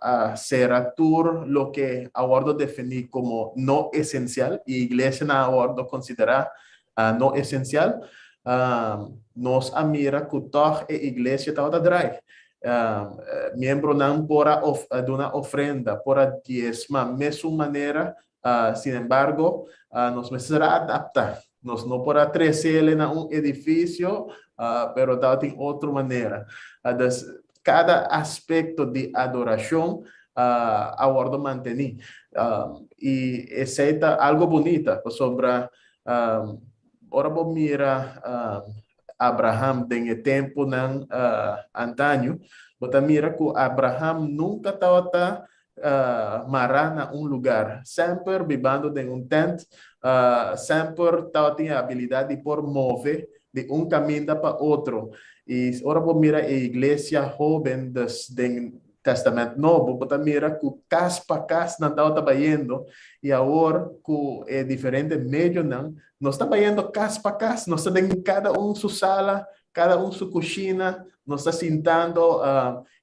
a sera tur loke a wordo defini como no esencial y iglesianan a wordo considera no esencial, nos a mira cu tog e iglesia tabata draai. Miembronan por a duna ofrenda, por a diezma mesun manera. Sinembargo, nos mester a adapta. Nos no por a trece na un edificio, pero tabatin otro manera. Dus, kada aspecto di adoracion a wordo manteni. Y esey ta algo bunita, pasobra ora bo mira Abraham den e temponan antaño, bo ta mira cu Abraham nunca tabata mará na un lugar, semper bibando den un tent, semper tabatin e abilidad di por move di un caminda pa otro. I ora bo mira e iglesia hoben, dus den Testament Nobo, bo ta mira cu cas pa cas nan tabata bayendo, i awor cu e diferente medionan, nos ta bayendo cas pa cas, nos ta den cada un su sala, cada un su cushina, nos ta sintando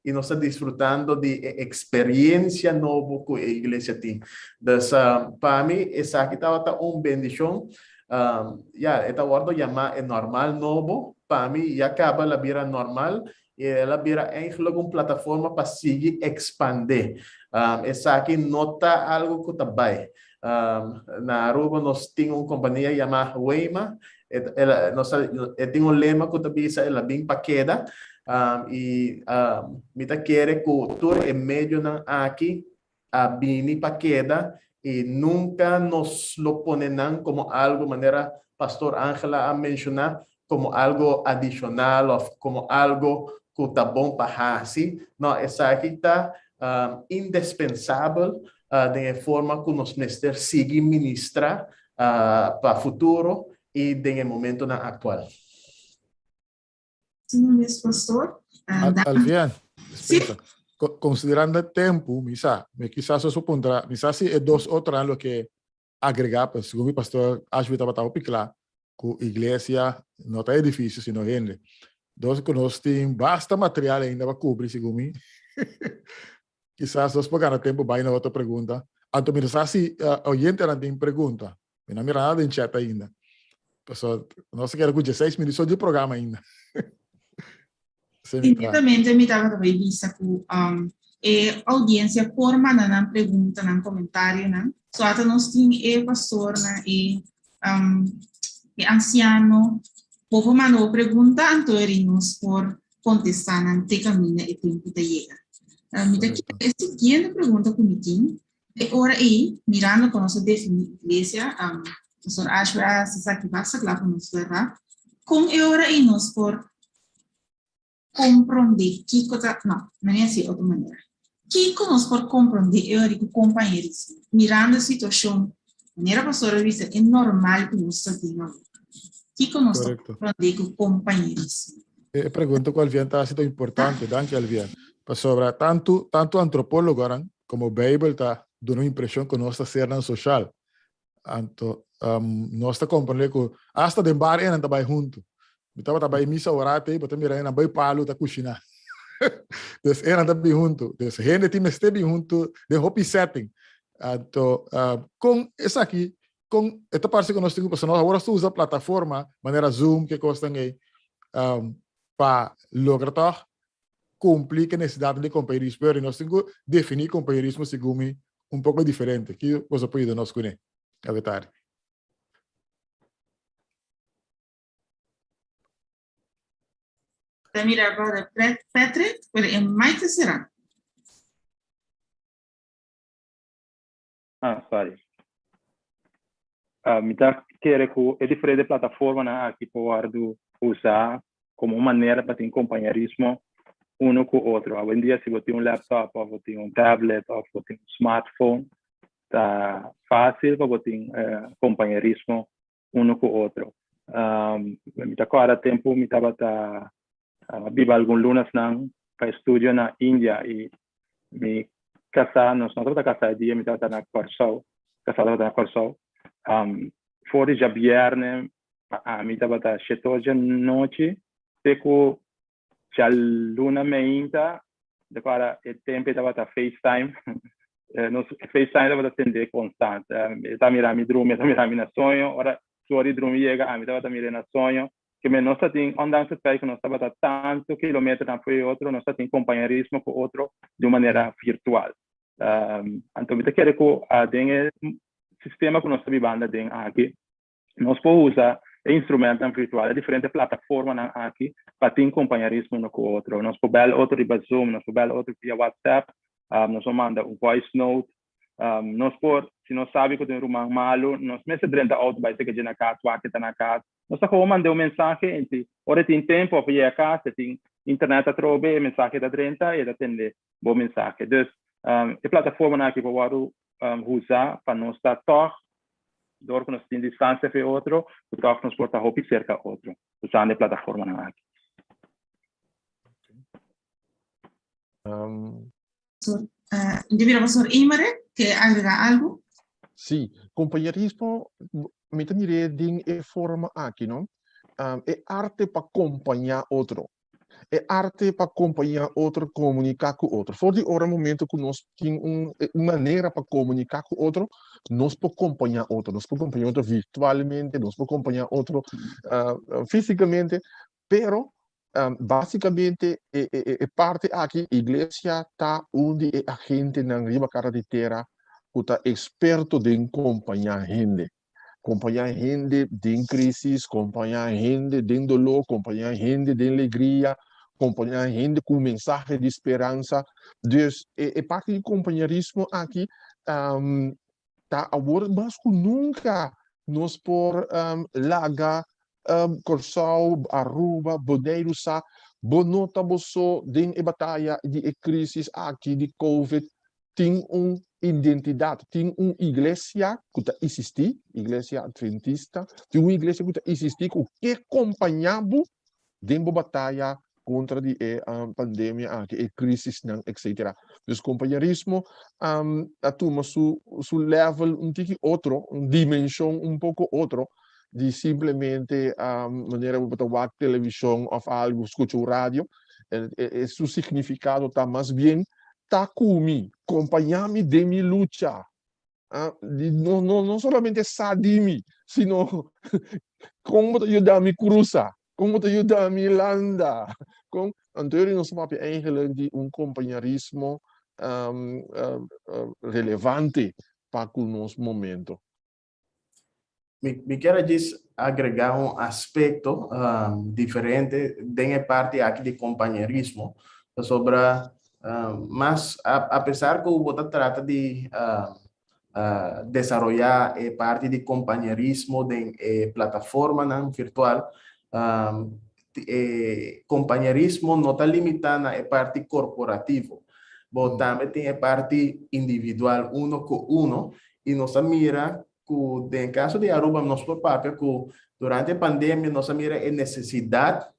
i nos ta disfrutando di e eksperiencia nobo ku e iglesia tin. Dus pa mi esaki tabata un bendishon. Ya, e ta wòrdu yamá e normal nobo. Pa mi ya kaba el a bira normal i el a bira eigenlijk un plataforma pa sigui ekspandé. Esaki no ta algu ku ta bai. Na Aruba nos tin un kompania yamá Wema. Nos ta, e tin un lema ku ta bisa el a bin pa keda. I mi ta kere ku tur e medionan aki. a bini pa keda i nunka nos lo pone nan komo algu manera Pastor Angela a menshoná komo algu adishonal òf komo algu ku ta bon pa hasi. No, esaki ta indespensabel den e forma ku nos mester sigui ministrá pa futuro i den e momentonan aktual. Asina mes, pastor. Alvian, dispensa. Konsiderando e tempu, mi sa, mi kisas nos por puntra, mi sa si e dos otronan lo ke agregá, pero segun mi pastor Ashby tabata hopi kla ku iglesia no ta edifisio sino hende. Dos ku nos tin basta material ainda pa kubri segun mi. Kisas nos por gana tempu bai na otro pregunta. Anto mi no sa si oyentenan tin pregunta. Mi no a mira nada den chat ainda. Pasobra nos a keda ku dieseis minuut so di programa ainda. Inmediatamente mi tabata bai bisa ku e audiencia por manda nan preguntanan, comentarionan. So ata nos tin e pastornan, e e anciano. Bo por manda bo pregunta anto eri nos por contesta nan te caminda e tempo ta yega. Mi ta kere e siguiente pregunta ku mi tin. E ora ei, mirando kon nos a definí iglesia, Pastor Ashby a hasi esaki basta kla pa nos, bèrdat? Kon e ora ei nos por komprondé kiko ta, no, mi a hasi otro manera. Kiko nos por komprondé e ora ei ku kompañerismo, mirando e situashon, manera Pastor a bisa, e normal ku nos ta den awor? Kiko nos ta komprondé ku kompañerismo? E pregunta ku Alvian ta hasi ta importante, danki Alvian. Pasobra tantu tantu antropólogonan komo Beibel ta duna un impreshon ku nos ta sernan soshal. Anto nos ta komprendé ku asta den bar einan ta bai huntu. Mi tabata bai misa ora te, bo ta mira einan bai palu ta kushiná. Dus einan ta bin huntu. Dus hende tin mester bin huntu den hopi setting. Anto kon esaki kon e ta parse ku nos tin ku pasobra nos awor nos ta usa plataforma manera Zoom ke kosnan ei pa logra tòg kumpli ku e nesesidatnan di kompañerismo pero nos tin ku definí kompañerismo segun mi un poko diferente. Ki boso por yuda nos kuné awe tardi? Ta mira brother Patrick, pero e mic ta será. Ah, sorry. Mi ta kere ku e diferente plataformanan aki por wòrdu usá komo un manera pa tin kompañerismo uno ku otro. Awendia si bo tin un laptop òf bo tin un tablet òf bo tin un smartphone ta fásil pa bo tin kompañerismo uno ku otro. Mi ta kòrda tempu mi tabata biba algun lunasnan pa estudio na India i mi kasá, nos no tabata kasá e dia, mi tabata na Kòrsou, kasá tabata na Kòrsou. For di djabièrnè pa ami tabata shete or djanochi te ku Djaluna meinta, de para e tempo e tabata FaceTime. Nos FaceTime tabata sende constant. E ta mira mi drumi, e ta mira mi na soño. Ora su ora di drumi yega, ami tabata mir'é na soño. Ke men nos ta tin, ondanks het feit ku nos tabata tantu kilometernan for e otro, nos ta tin kompañerismo ku otro di un manera virtual. Anto mi ta kere ku den e sistema ku nos ta bibando aden aki, Nos por usa e instrumentonan virtual, e diferente plataformanan aki pa tin kompañerismo uno ku otro. Nos por bèl otro riba Zoom, nos por bèl otro via WhatsApp, nos por manda un voice note. Nos por, si nos sabi ku tin un ruman malu, nos mester drenta outo bai seka dje na kas, wak e ta na kas. Nos ta komo manda un mensahe i si ora e tin tempu òf e yega kas, e tin internet atrobe, e mensahe ta drenta i e ta tende bo mensahe. Dus, e plataformanan aki por wòrdu usa pa nos ta tòg Dor ku nos tin distansia fe otro, ku tòg nos por ta hopi serka otro usando e plataformanan aki. Yo mira Pastor Imere ke agrega algo. Sí, kompañerismo mi ta mir'é den e forma aki, no? E arte pa kompañá otro. E arte pa kompañá otro, komuniká ku otro. For di ora momento ku nos tin un manera pa komuniká ku otro, nos por kompañá otro. Nos por kompañá otro virtualmente, nos por kompañá otro físikamente, pero básikamente e parti aki, iglesia ta un di e agentenan riba kara di tera ku ta eksperto den kompañá hende. Kompañá hende den krísis, kompañá hende den doló, kompañá hende den legria. Kompañá hende ku un mensahe di speransa. Dus e e parti di kompañerismo aki ta awor mas ku nunka nos por laga Kòrsou, Aruba, Boneiru sa bo no ta bo so den e bataya di e krísis aki di Covid. Tin un identidat, tin un iglesia ku ta isistí, Iglesia Adventista, tin un iglesia ku ta isistí ku ke kompañá bo den bo bataya kontra di e pandemia aki, e krisisnan, etcetera. Dus kompañerismo a tuma su su level un tiki otro, un dimenshon un poko otro di simplemente manera bo ta wak televishon òf algu, skucha un radio. E su signifikado ta mas bien ta ku mi, kompañá mi den mi lucha. Di no no no solamente sa di mi, sino kon bo ta yuda mi krusa, kon bo ta yuda mi landa. Kon anto yori nos papia eigenlijk di un kompañerismo relevante pa ku nos momento. Mi kier a djis agrega un aspecto diferente den e parti aki di compañerismo, pasobra mas a pesar cu bo ta trata di desaroya e parti di compañerismo den e plataformanan virtual, e compañerismo no ta limita na e parti corporativo, bo tambe tin e parti individual uno cu uno. Y nos a mira cu den caso di Aruba nos por papia cu durante e pandemia nos a mira e necesidad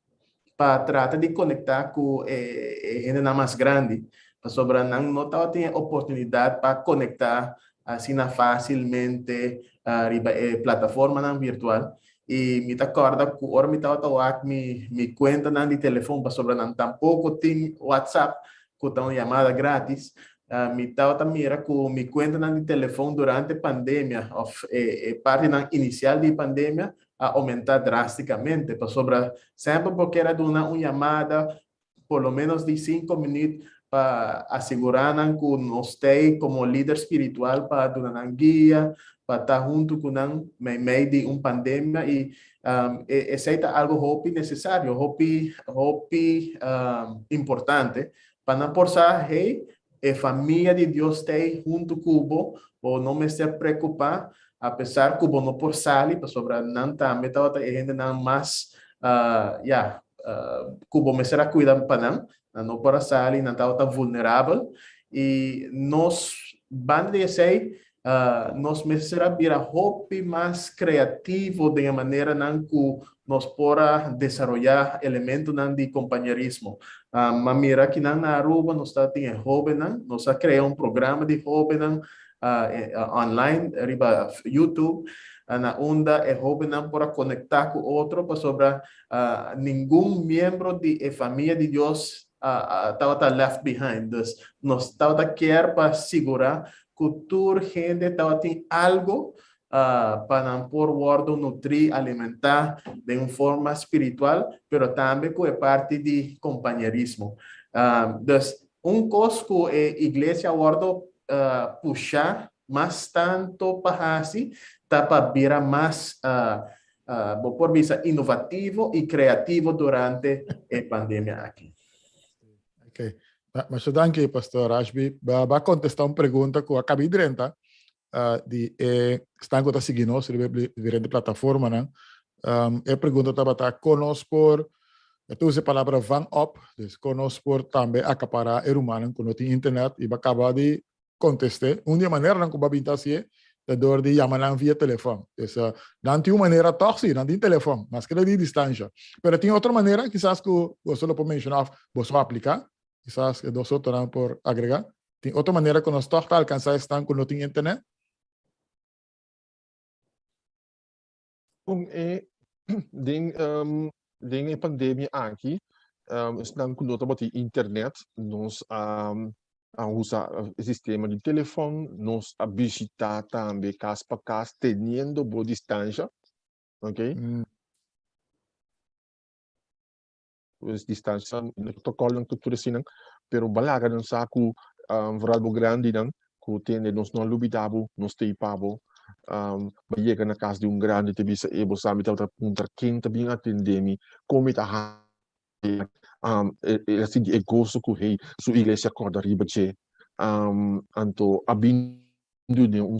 pa trata di conecta cu e hendenan mas grandi, pasobra nan no tabatin e oportunidad pa conecta asina facilmente riba e plataformanan virtual. Y mi ta corda cu ora mi tabata wak mi cuentanan di telefon, pasobra nan tampoco tin WhatsApp cu ta un yamada gratis, mi tabata mira cu mi cuentanan di telefon durante pandemia of e partinan inicial di pandemia a aumenta drasticamente, pasobra semper bo kier a duna un yamada por lo menos di cinco minuut pa asegura nan cu nos t'ey como lider spiritual pa duna nan guia, pa ta hunto cu nan meimei di un pandemia. Y esey ta algo hopi necesario, hopi hopi importante pa nan por sa, hey, e famia di Dios t'ey hunto cu bo, bo no mester preocupa, apesar cu bo no por sali, pasobra nan tambe tabata e hendenan mas, ya, cu bo mester a cuida pa nan, nan no por a sali, nan tabata vulnerabel. Y nos, banda di esey, nos mester a bira hopi mas creativo den e maneranan cu nos por a desaroya elementonan di compañerismo. Ma mira akinan na Aruba nos ta tin e hobennan, nos a crea un programa di hobennan online riba YouTube na unda e hobennan por a conecta cu otro pasobra ningun miembro di e famia di Dios tabata left behind. Dus nos tabata kier pa sigura ku tur hende tabatin algo pa nan por wòrdu nutrí, alimentá den un forma spiritual, pero tambe ku e parti di kompañerismo. Dus, un kos ku e iglesia a wòrdu pushá mas tantu pa hasi ta pa bira mas, bo por bisa, inovativo i kreativo durante e pandemia aki. Ok. Masha danki, Pastor Ashby. Ba, ba contesta un pregunta ku a kabi drenta uh, di e stan ku ta sigui nos riba diferente plataformanan. Um, e pregunta tabata kon nos por, e ta usa e palabra van op, dus kon nos por tambe akapará e rumannan ku no tin internet i ba kaba di contesté. Un di e maneranan ku bo a bin ta hasié ta dor di yama nan via telefòn. Dus nan tin un manera tòg sí, nan tin telefòn, maske ta di distansha. Pero tin otro manera kisas ku boso lo por menshoná òf boso a apliká, kisas e dos otronan por agregá. Tin otro manera ku nos tòg ta alkansá esnan ku no tin internet? Kon e den den e pandemia aki esnan ku no tabatin internet nos a a usa e sistema di telefòn, nos a bishita tambe kas pa kas teniendo bo distansha, ok. Pues distansha, protocolnan tur tur esinan, pero bo a laga nan sa ku vooral bo grandinan ku tende nos no a lubida bo, nos ta ei pa bo. Bo a yega na kas di un grandi ta bisa, e bo sa mi tabata puntra ken ta bin atende mi, kon mi ta haña. Um, el a sinti e goso ku hey, su iglesia kòrda riba dje. Um, anto a bin dun'é un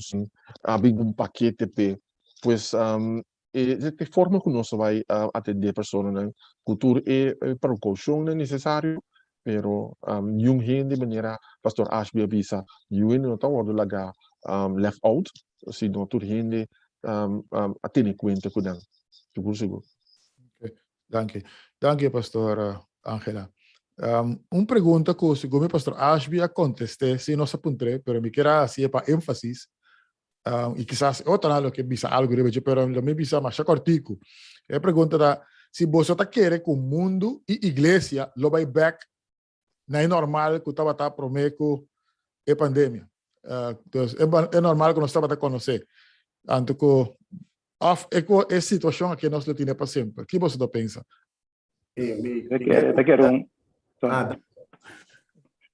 a bin un pakete p'e. Pues um, e, e forma ku nos bai uh, atendé personanan ku tur e, e prekoushonnan nesesario, pero um, niun hende manera Pastor Ashby a bisa, niun hende no ta wòrdu laga um, left out, sino tur hende um, um, a tene kuenta ku nan. Sigur, sigur. Okay. Danki. Danki, Pastor eh, Angela. Um, un pregunta ku segun mi Pastor Ashby a kontesté, si no sa puntré, pero mi kier hasié pa énfasis, um, i kisas otronan lo ke bisa algu riba dje, pero lo mi bisa masha kòrtiku. E pregunta ta, si boso ta kere ku mundu i iglesia lo bai bèk na e normal ku tabata promé ku e pandemia. Uh, dus e, e normal ku nos tabata konosé. Anto ku of e, e situashon aki nos lo tine pa semper. Ki boso ta pensa? Ta kere un ah,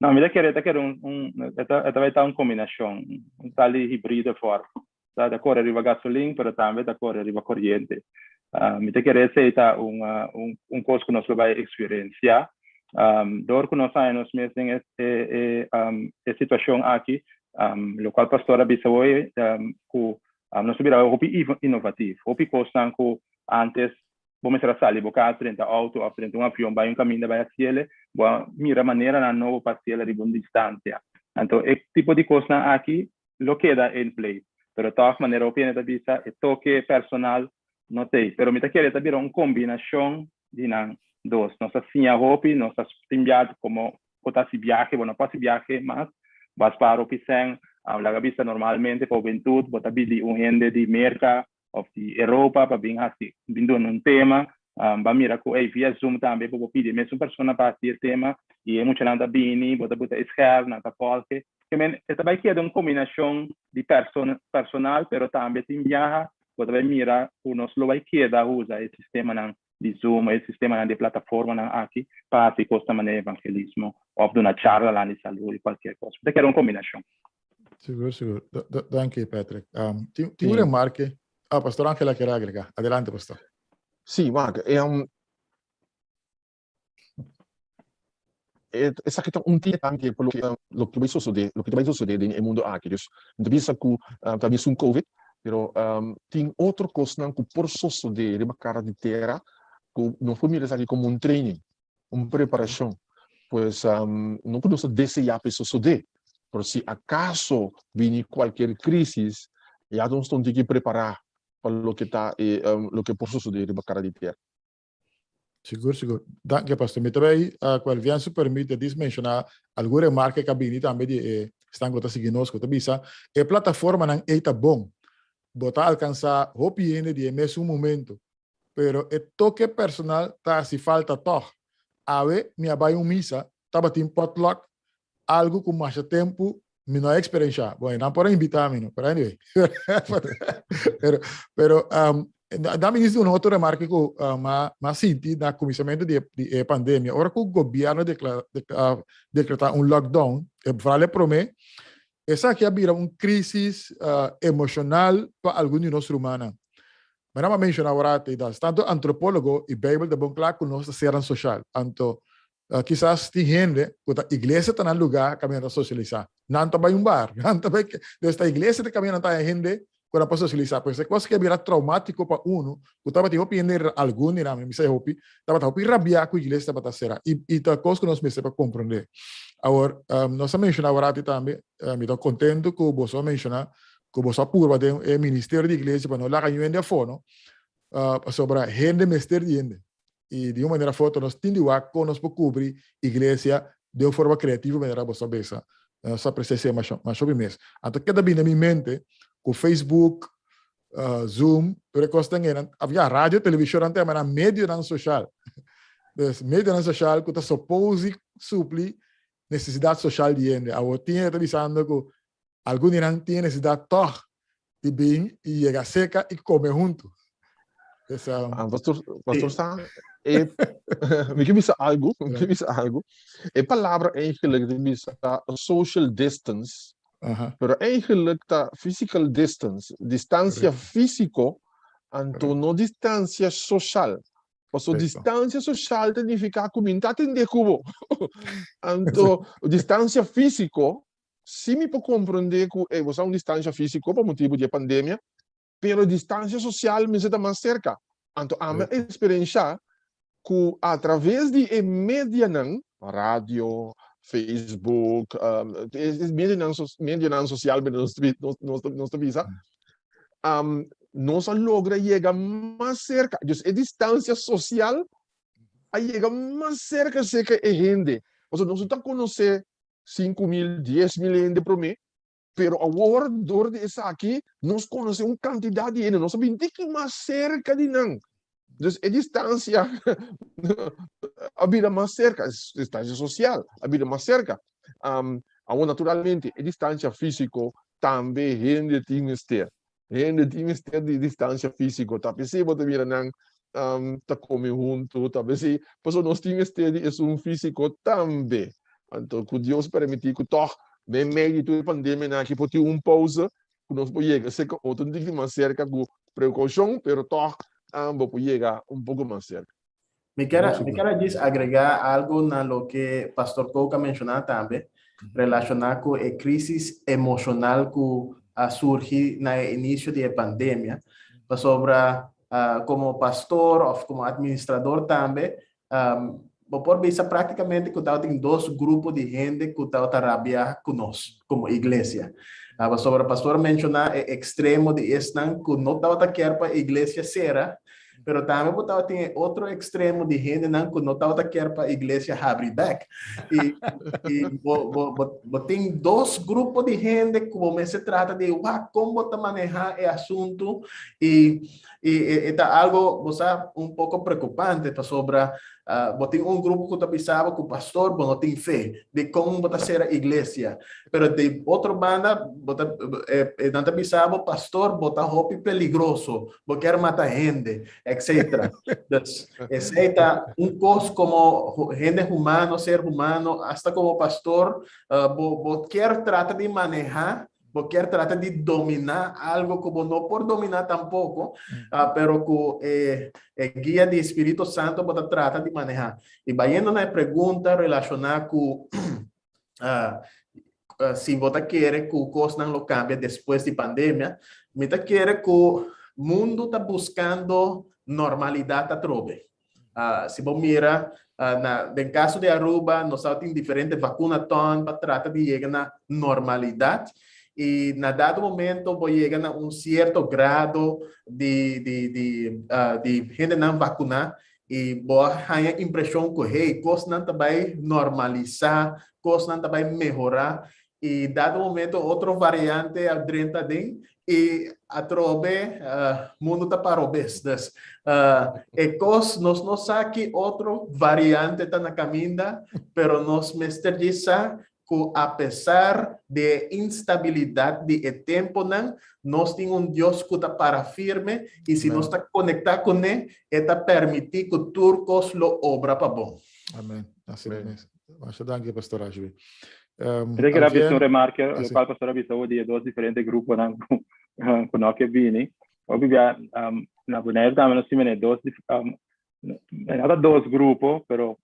No, mi ta kere ta kere un un ta ta bai ta un kombinashon, un tal di hibrido for. Ta ta kore riba gasolin, pero tambe ta kore riba koriente. Uh, mi ta kere esei ta un, uh, un, un kos ku nos lo bai eksperensiá. Um, dor ku nos haña nos mes den e, e, e, um, e situashon aki, um, lokual pastor a bisa hoy, um, ku um, nos a bira hopi inovatief, hopi kosnan ku antes bo mester a sali bo kas, drenta outo òf drenta un avion bai un kaminda bai hasiele, bo a mira maneranan nobo pa hasiele riba un distansia. Anto e tipo di kosnan aki lo keda in place. Pero tòg manera hopi hende ta bisa e toke personal no t'ei. Pero mi ta kere ta bira un kombinashon di nan dos. Nos a siña hopi, nos a tin bia komo bo ta hasi biahe, bo no por hasi biahe mas, bo a spara hopi sèn. Laga bisa normalmente pa hubentut bo ta bidi un hende di Merka of di Europa pa bin hasi bin duna un tema um, ba mira ku ey via Zoom tambe bo por pidi e mesun persona pa hasi e tema i e muchanan ta bini, bo ta buta e scherm, nan ta volge. Ke men e ta bai keda un kombinashon di person personal pero tambe tin biaha bo ta bai mira ku nos lo bai keda usa e sistemanan di Zoom, e sistemanan di plataformanan aki pa hasi kos ta manera evangelismo of duna charlanan di salud i kualkier kos. Ta keda un kombinashon. Sigur, sigur. Danki, Patrick. Um, tin, tin un remarke. Ah, Pastor Angela quiere agregar. Adelante, Pastor. Sí, Mark. Um, esaki ta un tira que lo que lo que vai suceder, lo que vai suceder den e mundo aki. Dus, mi bisa ku um, ta un COVID, pero um, tin otro kosnan ku por suceder riba cara di tera ku no por mira esaki como un training. Un preparashon. Pues no ku nos ta deseá pa e sosodé, pero si akaso bini kualkier krísis, ya nos ta un tiki prepará pa loke ta e loke por sosodé riba kara di tera. Sigur, sigur. Danki, Pastor. Mi ta bay, ku Elvian su permit, a dis menshoná algun remarke ku a bini tambe di e esnan ku ta sigui nos, ku ta bisa, e plataformanan ei ta bon. Bo ta alkansá hopi hende di e mesun momento. Pero e toke personal ta hasi falta tòg. Awe mi a bai un misa, tabatin potluck, algu ku masha tempu mi no a eksperenshá. Bon, e nan por a invitá mi no, pero anyway. Pero, pero um, da mi disi un otro remarke ku uh, ma, ma sinti na kuminsamentu di e, di e pandemia. Ora ku gobièrnu dekla, dekla, dekretá un lockdown, e vooral e promé, esaki a bira un krisis uh, emoshonal pa algun di nos rumannan. Mira m'a menciona awor te das tanto antropologo y Bijbel ta bon cla cu nos ta sernan social. Anto kisas tin hende cu ta iglesia ta nan lugar caminda ta socialisa. Nan ta bay un bar, nan ta bay dus ta iglesia ta caminda nan ta haya hende cu nan por socialisa. Pues e cos ke bira traumatico pa uno cu tabatin hopi hende algun di nan, mi bisa hopi, tabata hopi rabia cu iglesia tabata cera. Y y ta cos cu nos mester pa comprende. Awor nos a menciona awor tambe, mi ta contento cu boso a menciona ku boso a purba den e ministerio di iglesia pa no laga niun hende afó, no? Pasobra hende mester di hende. I di un manera of otro nos tin di wak kon nos por kubri iglesia den un forma kreativo manera boso a bisa. Nos a apresia esei masha masha hopi mes. Anto keda bini na mi mente ku Facebook, Zoom, tur e kosnan einan, of ya, radio, televishon nan ta yama nan medionan soshal. Dus medionan soshal ku ta supose supli nesesidat soshal di hende. Awor tin hende ta bisando ku Algun di nan tin e nesesidat tòg di bin i yega seka i kome huntu. Dus, um, ah, pastor, pastor sa, e, mi ke bisa algu, mi ke bisa algu. E palabra eigenlijk di bisa social distance, uh -huh. pero eigenlijk ta physical distance, distancia físico, anto no distancia social. Paso distansia sosial ta nifiká ku mi no ta atendé ku bo. Anto distansia físiko, si mi por komprondé ku bo sa un distansia físiko pa motibu di e pandemia, pero distansia sosial mester ta mas serka. Anto ami a eksperenshá ku atraves di e medianan, radio, Facebook, e medianan sosial nos ta bisa, nos a logra yega mas serka. Dus e distansia sosial a yega mas serka serka e hende. Pasobra nos no ta konosé 5000, 10.000 hende promé, pero awor dor di esaki nos konosé un kantidat di hende, nos a bin tiki mas serka di nan. Dus e distansia a bira mas serka, distansia sosial a bira mas serka. Awor naturalmente e distansia físiko tambe hende tin mester. Hende tin mester di distansia físiko. Ta p'esei bo ta mira nan ta kome huntu, ta p'esei, pasobra nos tin mester di esun físiko tambe. Anto ku Dios permití ku tòg den medio di tur e pandemianan aki por tin un pousa ku nos por yega serka otro un tiki mas serka ku prekoushon, pero tòg bo por yega un poko mas serka. Mi kier mi kier a djis agregá algo na loke Pastor Kook a menshoná tambe, relashoná ku e krísis emoshonal ku a surgi na e inisio di e pandemia. Pasobra komo pastor òf komo administrador tambe, bo por bisa práktikamente ku tabatin dos grupo di hende ku tabata rabiá ku nos komo iglesia. Pasobra pastor a menshoná e ekstremo di esnan ku no tabata kier pa iglesia sera, Pero tambe bo tabatin e otro extremo di hendenan ku no tabata kier pa iglesia habri bek. I, i bo, bo, bo, bo tin dos grupo di hende ku bo mester trata di wak kon bo ta manehá e asuntu i, i e, e ta algo, bo sa, un poko preokupante pasobra Bo tin un grupo ku ta bisa bo ku pastor bo no tin fe, dikon bo ta sera iglesia? Pero di otro banda bo ta nan ta bisa bo pastor bo ta hopi peligroso, bo kier mata hende, etcetera. Dus esei ta un kos komo hende humano, ser humano, asta komo pastor bo bo kier trata di maneha. Bo kier trata di dominá algo ku bo no por dominá tampoko, pero ku e guia di Spiritu Santo bo ta trata di manehá. I bayendo na e pregunta relashoná ku si bo ta kere ku kosnan lo kambia despues di pandemia, mi ta kere ku mundu ta buskando normalidat atrobe. Si bo mira na den kaso di Aruba nos tabatin diferente vacunaton pa trata di yega na normalidad y na dado momento bo yega na un cierto grado di di di di hendenan vacuna y bo a haña impresion cu hey cosnan ta bay normalisa, cosnan ta bay mehora y dado momento otro variante a drenta aden y atrobe mundo ta para robes. Dus e cos nos no sa ki otro variante ta na caminda, pero nos mester djis sa cu apesar di e instabilidad di e temponan, nos tin un Dios cu ta para firme y si nos ta conecta cune, e ta permiti cu tur cos lo obra pa bon. Amen. Asina mes. Masha danki, Pastor Ashby. Mi ta kere bisa un remarke, lokual Pastor a bisa awo di e dos diferente gruponan ku ku no ke bini. Hopi bia na Boneiru tambe nos tin mene dos, no ta dos grupo, pero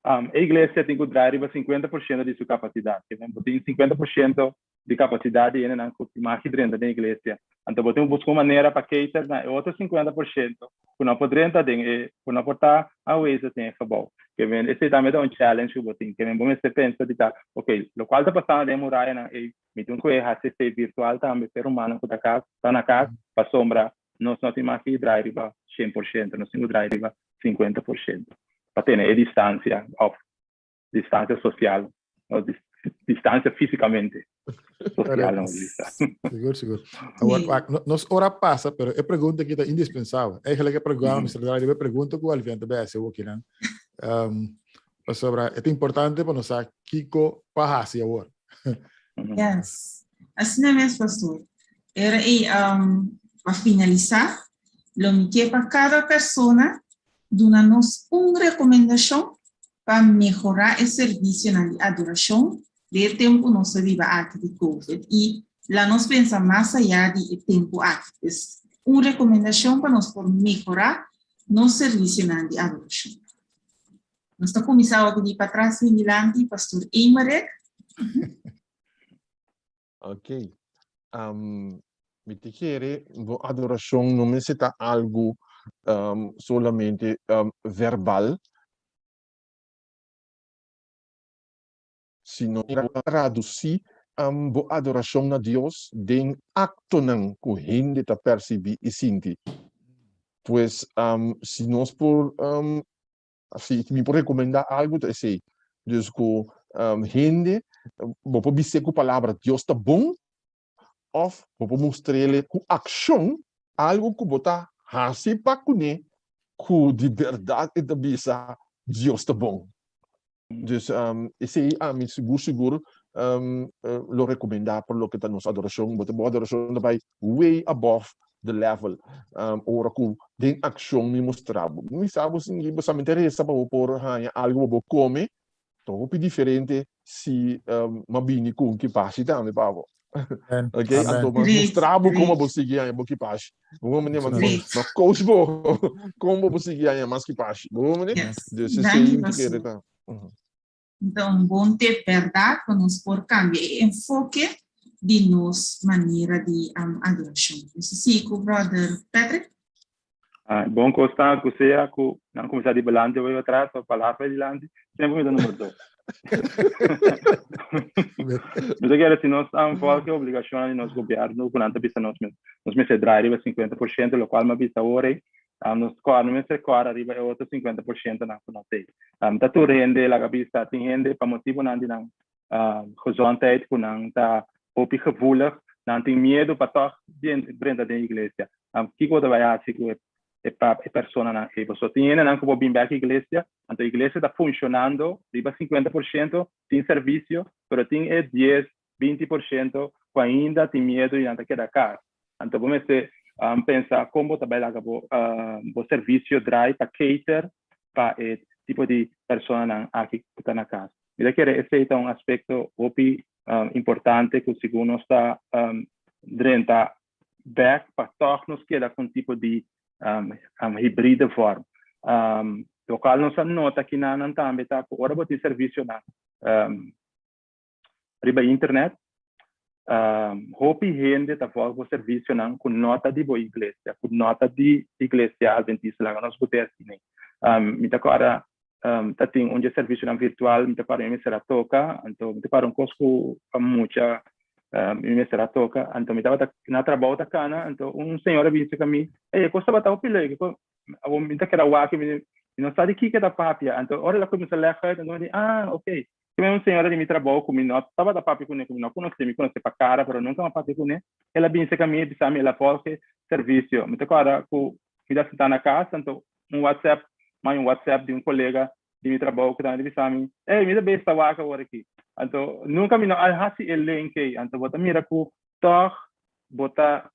e iglesia tin ku drai riba 50% di su kapasidat. Ke men bo tin 50% di kapasidat di hendenan ku tin maki drenta den iglesia. Anto bo tin ku buska un manera pa cater na e otro 50% ku no por drenta den e, ku no por ta aanwezig den e gebou. Ke men esei tambe ta un challenge ku bo tin. Ke men bo mester pensa di ta, ok, lokual ta pasando den e murayanan ei, mi tin ku e hasi esei virtual tambe pa e rumannan ku ta kas, ta na kas, pasobra nos no tin maki drai riba 100%, nos tin ku drai riba 50% pa tene e distansia òf distancia social, o distancia físicamente. Social, no bisa. Sigur, sigur. Awor, wak, nos ora pasa, pero e pregunta aki ta indispensabel. Eigenlijk e programa mester draai riba e pregunta ku Alvian ta bay hasi awor kinan. Pasobra e ta importante pa nos sa kiko pa hasi awor. Yes. Asina mes, pastor. Era ei, pa finalisá, lo mi ke pa kada persona Duna nos un rekomendashon pa mehorá e servisionan di adorashon den e tempu nos ta biba aki di covid i la nos pensa mas ayá di e tempu aki. Pues, un rekomendashon pa nos por mehorá nos servisionan di adorashon? Nos ta kuminsá awor di patras bin dilanti, Pastor Emerick. Ok. Um, mi te kere bo adorashon no mester ta algu um, solamente um, verbal, sino tradusí um, bo adorashon na Dios den aktonan ku hende ta persibí i sinti. Pues, um, si nos por um, Si mi por recomenda algo ta esey. Dus cu hende bo por bis'é cu palabra Dios ta bon of bo por mustr'ele cu accion algo cu bo ta haci pa cune cu di berdad e ta bisa Dios ta bon. Dus esey ami sigur sigur lo recomenda pa loke ta nos adoracion. Bo ta bo adoracion ta bay way above the level ora cu den accion mi mustra bo. Mi sa bo sin bo sa mi ta reza pa bo por haña algo pa bo come, ta hopi diferente si mi a bini cu un kipashi tambe pa bo. Ok, anto mi a mustra bo como bo sigui haña bo kipashi. Bo mane ma coach bo como bo por sigui haña mas kipashi. Bo mane? Dus esey mi ta kere ta. Enton, un bon tip bèrdat pa nos por kambia e enfoke di nos manera di adorashon. Nos ta sigui ku Brother Patrick. Bon kos ta ku sea ku nan kuminsá di balanti bai atras òf palabra bai dilanti, semper mi ta numero dos. Mi ta kere si nos volg e obligashonnan di nos gobièrnu ku nan ta bisa nos nos mester draai riba 50%, lokual mi a bisa awor ei, Nos kòrda, no mester kòrda riba e otro 50% nan ku no tei. Ta tur hende laga bisa, tin hende pa motibunan di nan gezondheid ku nan ta hopi gevoelig, nan tin miedu pa tòg drenta den iglesia. Kiko bo ta bai hasi ku e personanan ei? Pasobra tin hendenan ku por bin bèk iglesia, anto iglesia ta funshonando riba 50%, tin servisio, pero tin e dies, 20% ku ainda tin miedu i nan ta keda kas. Anto bo mester pensa kon bo ta bai laga bo bo servisio drai pa cater pa e tipo di personanan aki ku ta na kas. Mi ta kere esei ta un aspekto hopi importante ku segun nos ta drenta bek pa tòg nos keda ku un tipo di hibride vorm. Lokual nos a nota kinanan tambe ta ku ora bo tin servisionan riba internet, hopi hende ta volg bo servicionan cu no ta di bo iglesia, cu no ta di Iglesia Adventista, laga nos bute asina. Mi ta corda ta tin un dje servicionan virtual, mi ta corda mi mester a toca, anto mi ta corda un cos cu pa mucha mi mester a toca, anto mi tabata na trabou ta cana, anto un señora a bin cerca mi, ey e cos tabata hopi leuk, Awor mi ta keda wak, mi no sa di kiko e ta papia. Anto ora el a kuminsá lèg uit, anto mi di, ah, ok. Tin un señora di mi trabou ku mi no tabata papia kuné, ku mi no konosé, mi konosé pa kara, pero nunka mi a papia kuné. El a bin serka mi i bisa mi el a volg e servisio. Mi ta kòrda ku mi ta sintá na kas, anto un whatsapp, manda un whatsapp di un kolega di mi trabou ku ta bisa mi, ey, mi ta bes ta wak awor aki. Anto nunka mi no a hasi e link ei. Anto bo ta mira ku tòg bo ta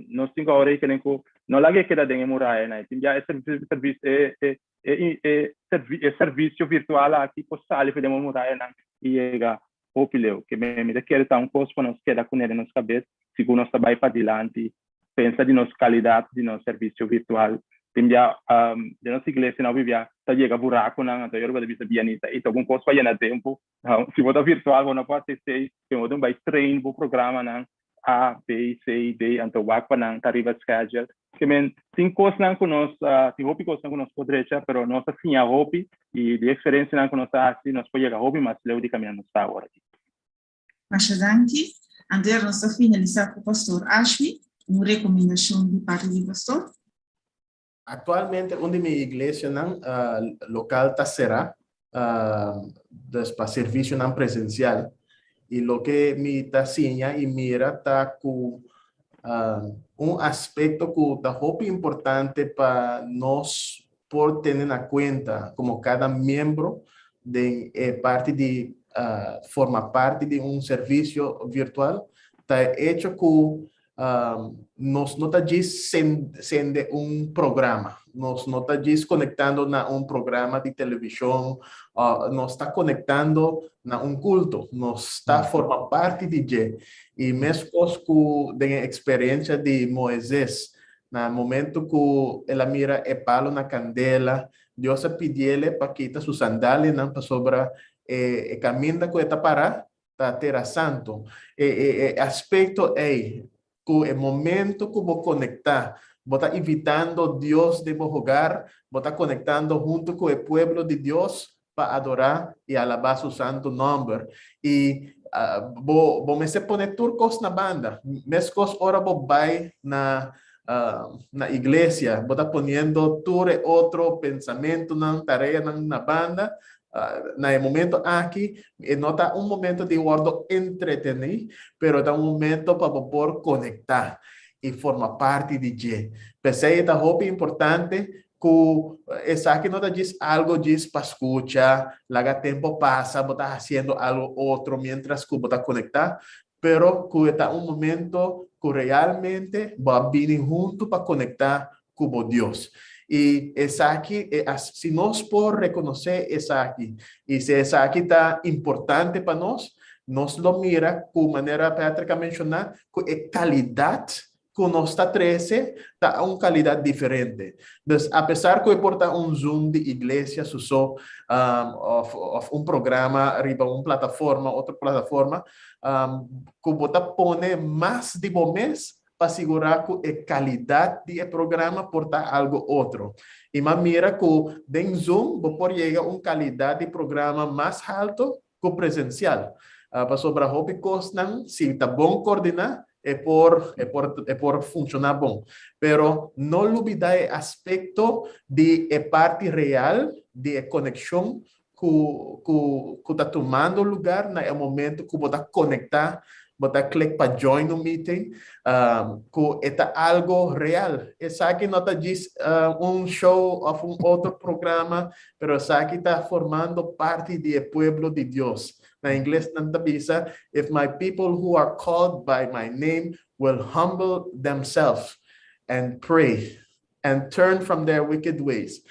nos tin ku awor rekenen ku no laga e keda den e muraya nan. Tin bia e servis e e e e e servisio virtual aki por sali for den e murayanan i yega hopi leu. Ke mi ta kere ta un kos pa nos keda kuné den nos kabes sigun nos ta bai padilanti pensa di nos kalidat di nos servisio virtual. Tin bia den nos iglesia nan hopi bia ta yega burakunan anto yoruba ta bisa bianita i ta un kos pa yena tempu. Si bo ta virtual bo no por hasi esei, te bo tin bai train bo programanan A, B, C, D anto wak pa nan ta riba schedule. Ke men tin kosnan ku nos tin hopi kosnan ku nos por drecha pero nos a siña hopi i di eksperensianan ku nos a hasi nos por yega hopi mas leu di kaminda nos ta awor aki. Masha danki. Anto nos ta finalisa ku Pastor Ashby, un rekomendashon di parti di Pastor. Actualmente un di mi iglesianan local ta cera, dus pa servicionan presencial. Y loke mi ta siña y mira ta cu un aspecto cu ta hopi importante pa nos por tene na cuenta como cada miembro den e parti di forma parti di un servicio virtual ta e hecho cu Nos no ta djis sende un programa, nos no ta djis konektando na un programa di televishon, nos ta konektando na un kulto, nos ta forma parti di dje. I meskos ku den e eksperensia di Moises, Na momento ku el a mira e palu na kandela, Dios a pidiele pa kita su sandalianan pasobra e kaminda ku e ta pará ta tera santu. E aspekto ei, ku e momento ku bo konektá, bo ta invitando Dios den bo hogar, bo ta konektando huntu ku e pueblo di Dios pa adorá i alabá su santu nòmber. I bo bo mester pone tur kos na banda. Meskos ora bo bai na na iglesia, bo ta poniendo tur e otro pensamentunan, tareanan na banda. Na e momento aki e no ta un momento di wòrdu entretení, pero ta un momento pa bo por konektá i forma parti di dje. P'esei e ta hopi importante Ku esaki no ta djis algo djis pa skucha, laga tempo pasa, bo ta hasiendo algo otro mientras ku bo ta konektá, pero ku e ta un momento ku realmente bo a bini huntu pa konektá ku bo Dios. I esaki, si nos por rekonosé esaki i si esaki ta importante pa nos, nos lo mira ku manera Patrick a menshoná, ku e kalidat ku nos ta trese ta un kalidat diferente. Dus apesar ku e por ta un Zoom di iglesia su so òf òf un programa riba un plataforma, otro plataforma, ku bo ta pone mas di bo mes pa sigurá ku e kalidat di e programa por ta algu otro. I m'a mira ku den Zoom bo por yega un kalidat di programa mas haltu ku presensial. Pasobra hopi kosnan si ta bon koordiná e por e por e por funshoná bon. Pero no lubidá e aspekto di e parti real di e konekshon ku ku ku ta tumando lugar na e momento ku bo ta konektá, bo ta klik pa join un meeting, ku e ta algo real. Esaki no ta djis un show òf un otro programa Pero esaki ta formando parti di e pueblo di Dios. Na ingles nan ta bisa, If my people who are called by my name will humble themselves and pray and turn from their wicked ways.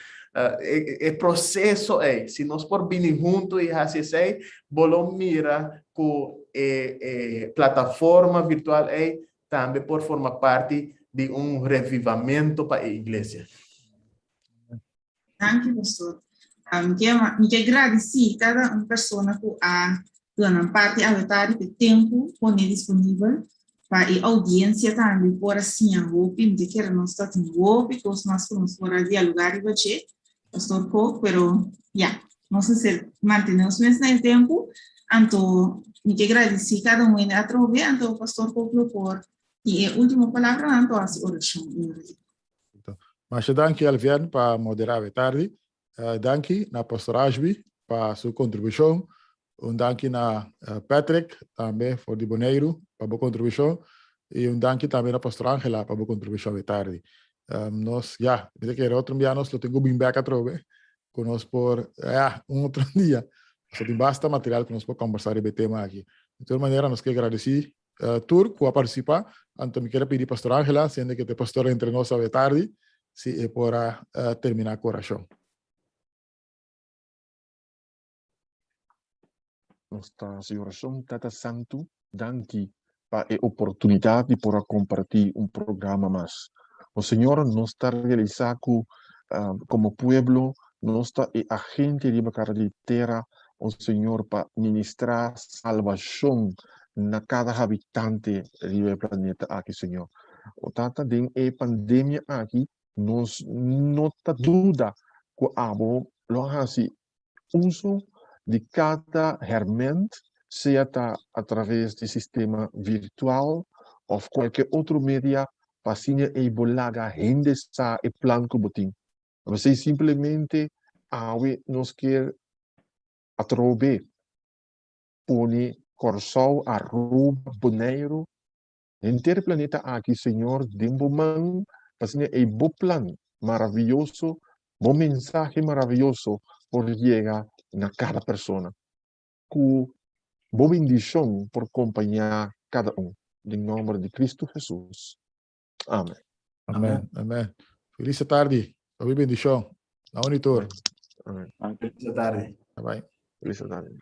E proceso ei, si nos por bini hunto i hasi esei, bo lo mira ku e plataforma virtual ei tambe por forma parti di un revivamento pa e iglesia. Danki, pastor. Mi ke, mi ke gradisí kada un persona ku a duna nan parti awe tardi pa e tempu pone disponibel pa e oudiensia tambe por a siña hopi. Mi ta kere nos ta tin hopi kos mas ku nos por a dialogá riba dje, pastor Kook, pero ya, nos mester mantené nos mes na e tempu. Anto mi ke gradisí kada un hende atrobe, anto pastor Kook lo por tin e último palabranan pa hasi orashon. Masha danki Alviern pa modera awe tardi. Danki na Pastor Ashby pa su kontribushon. Un danki na Patrick tambe for di Boneiru pa bo kontribushon. I un danki tambe na Pastor Angela pa bo kontribushon awe tardi. Nos, ya, mi ta kere otro bia nos lo tin ku bin bek atrobe ku nos por, ya, un otro dia. Pasobra tin basta material ku nos por kombersá riba e tema aki. Di tur manera nos ke gradisí Tur ku a partisipá, anto mi kier a pidi Pastor Angela, siendo ke ta e pastor entre nos awe tardi, si e por a terminá ku orashon. Nos ta hasi orashon, Tata Santu, danki pa e oportunidat di por a kompartí un programa mas. O Señor, nos ta realisá ku komo pueblo nos ta e agente riba kara di tera, o Señor, pa ministrá salbashon na kada habitante riba e planeta aki, Señor. O Tata, den e pandemia aki, nos no ta duda ku abo lo a hasi uso di kada hèrmènt, sea ta a traves di sistema virtual òf kualke otro media, pa asina ei bo laga hende sa e plan ku bo tin. P'esei simplemente awe nos kier atrobe pone Kòrsou, Aruba, Boneiru, henter planeta aki, Señor, den bo man, pa asina ei bo plan maraviyoso, bo mensahe maraviyoso por yega na kada persona. Ku bo bendishon por kompañá kada un. Den nòmber di Kristu Hesus. Amen. Amen. Amen. Felis tardi. Hopi bendishon. Na un i tur. Amen. Felis tardi. Bye bye. Felis tardi.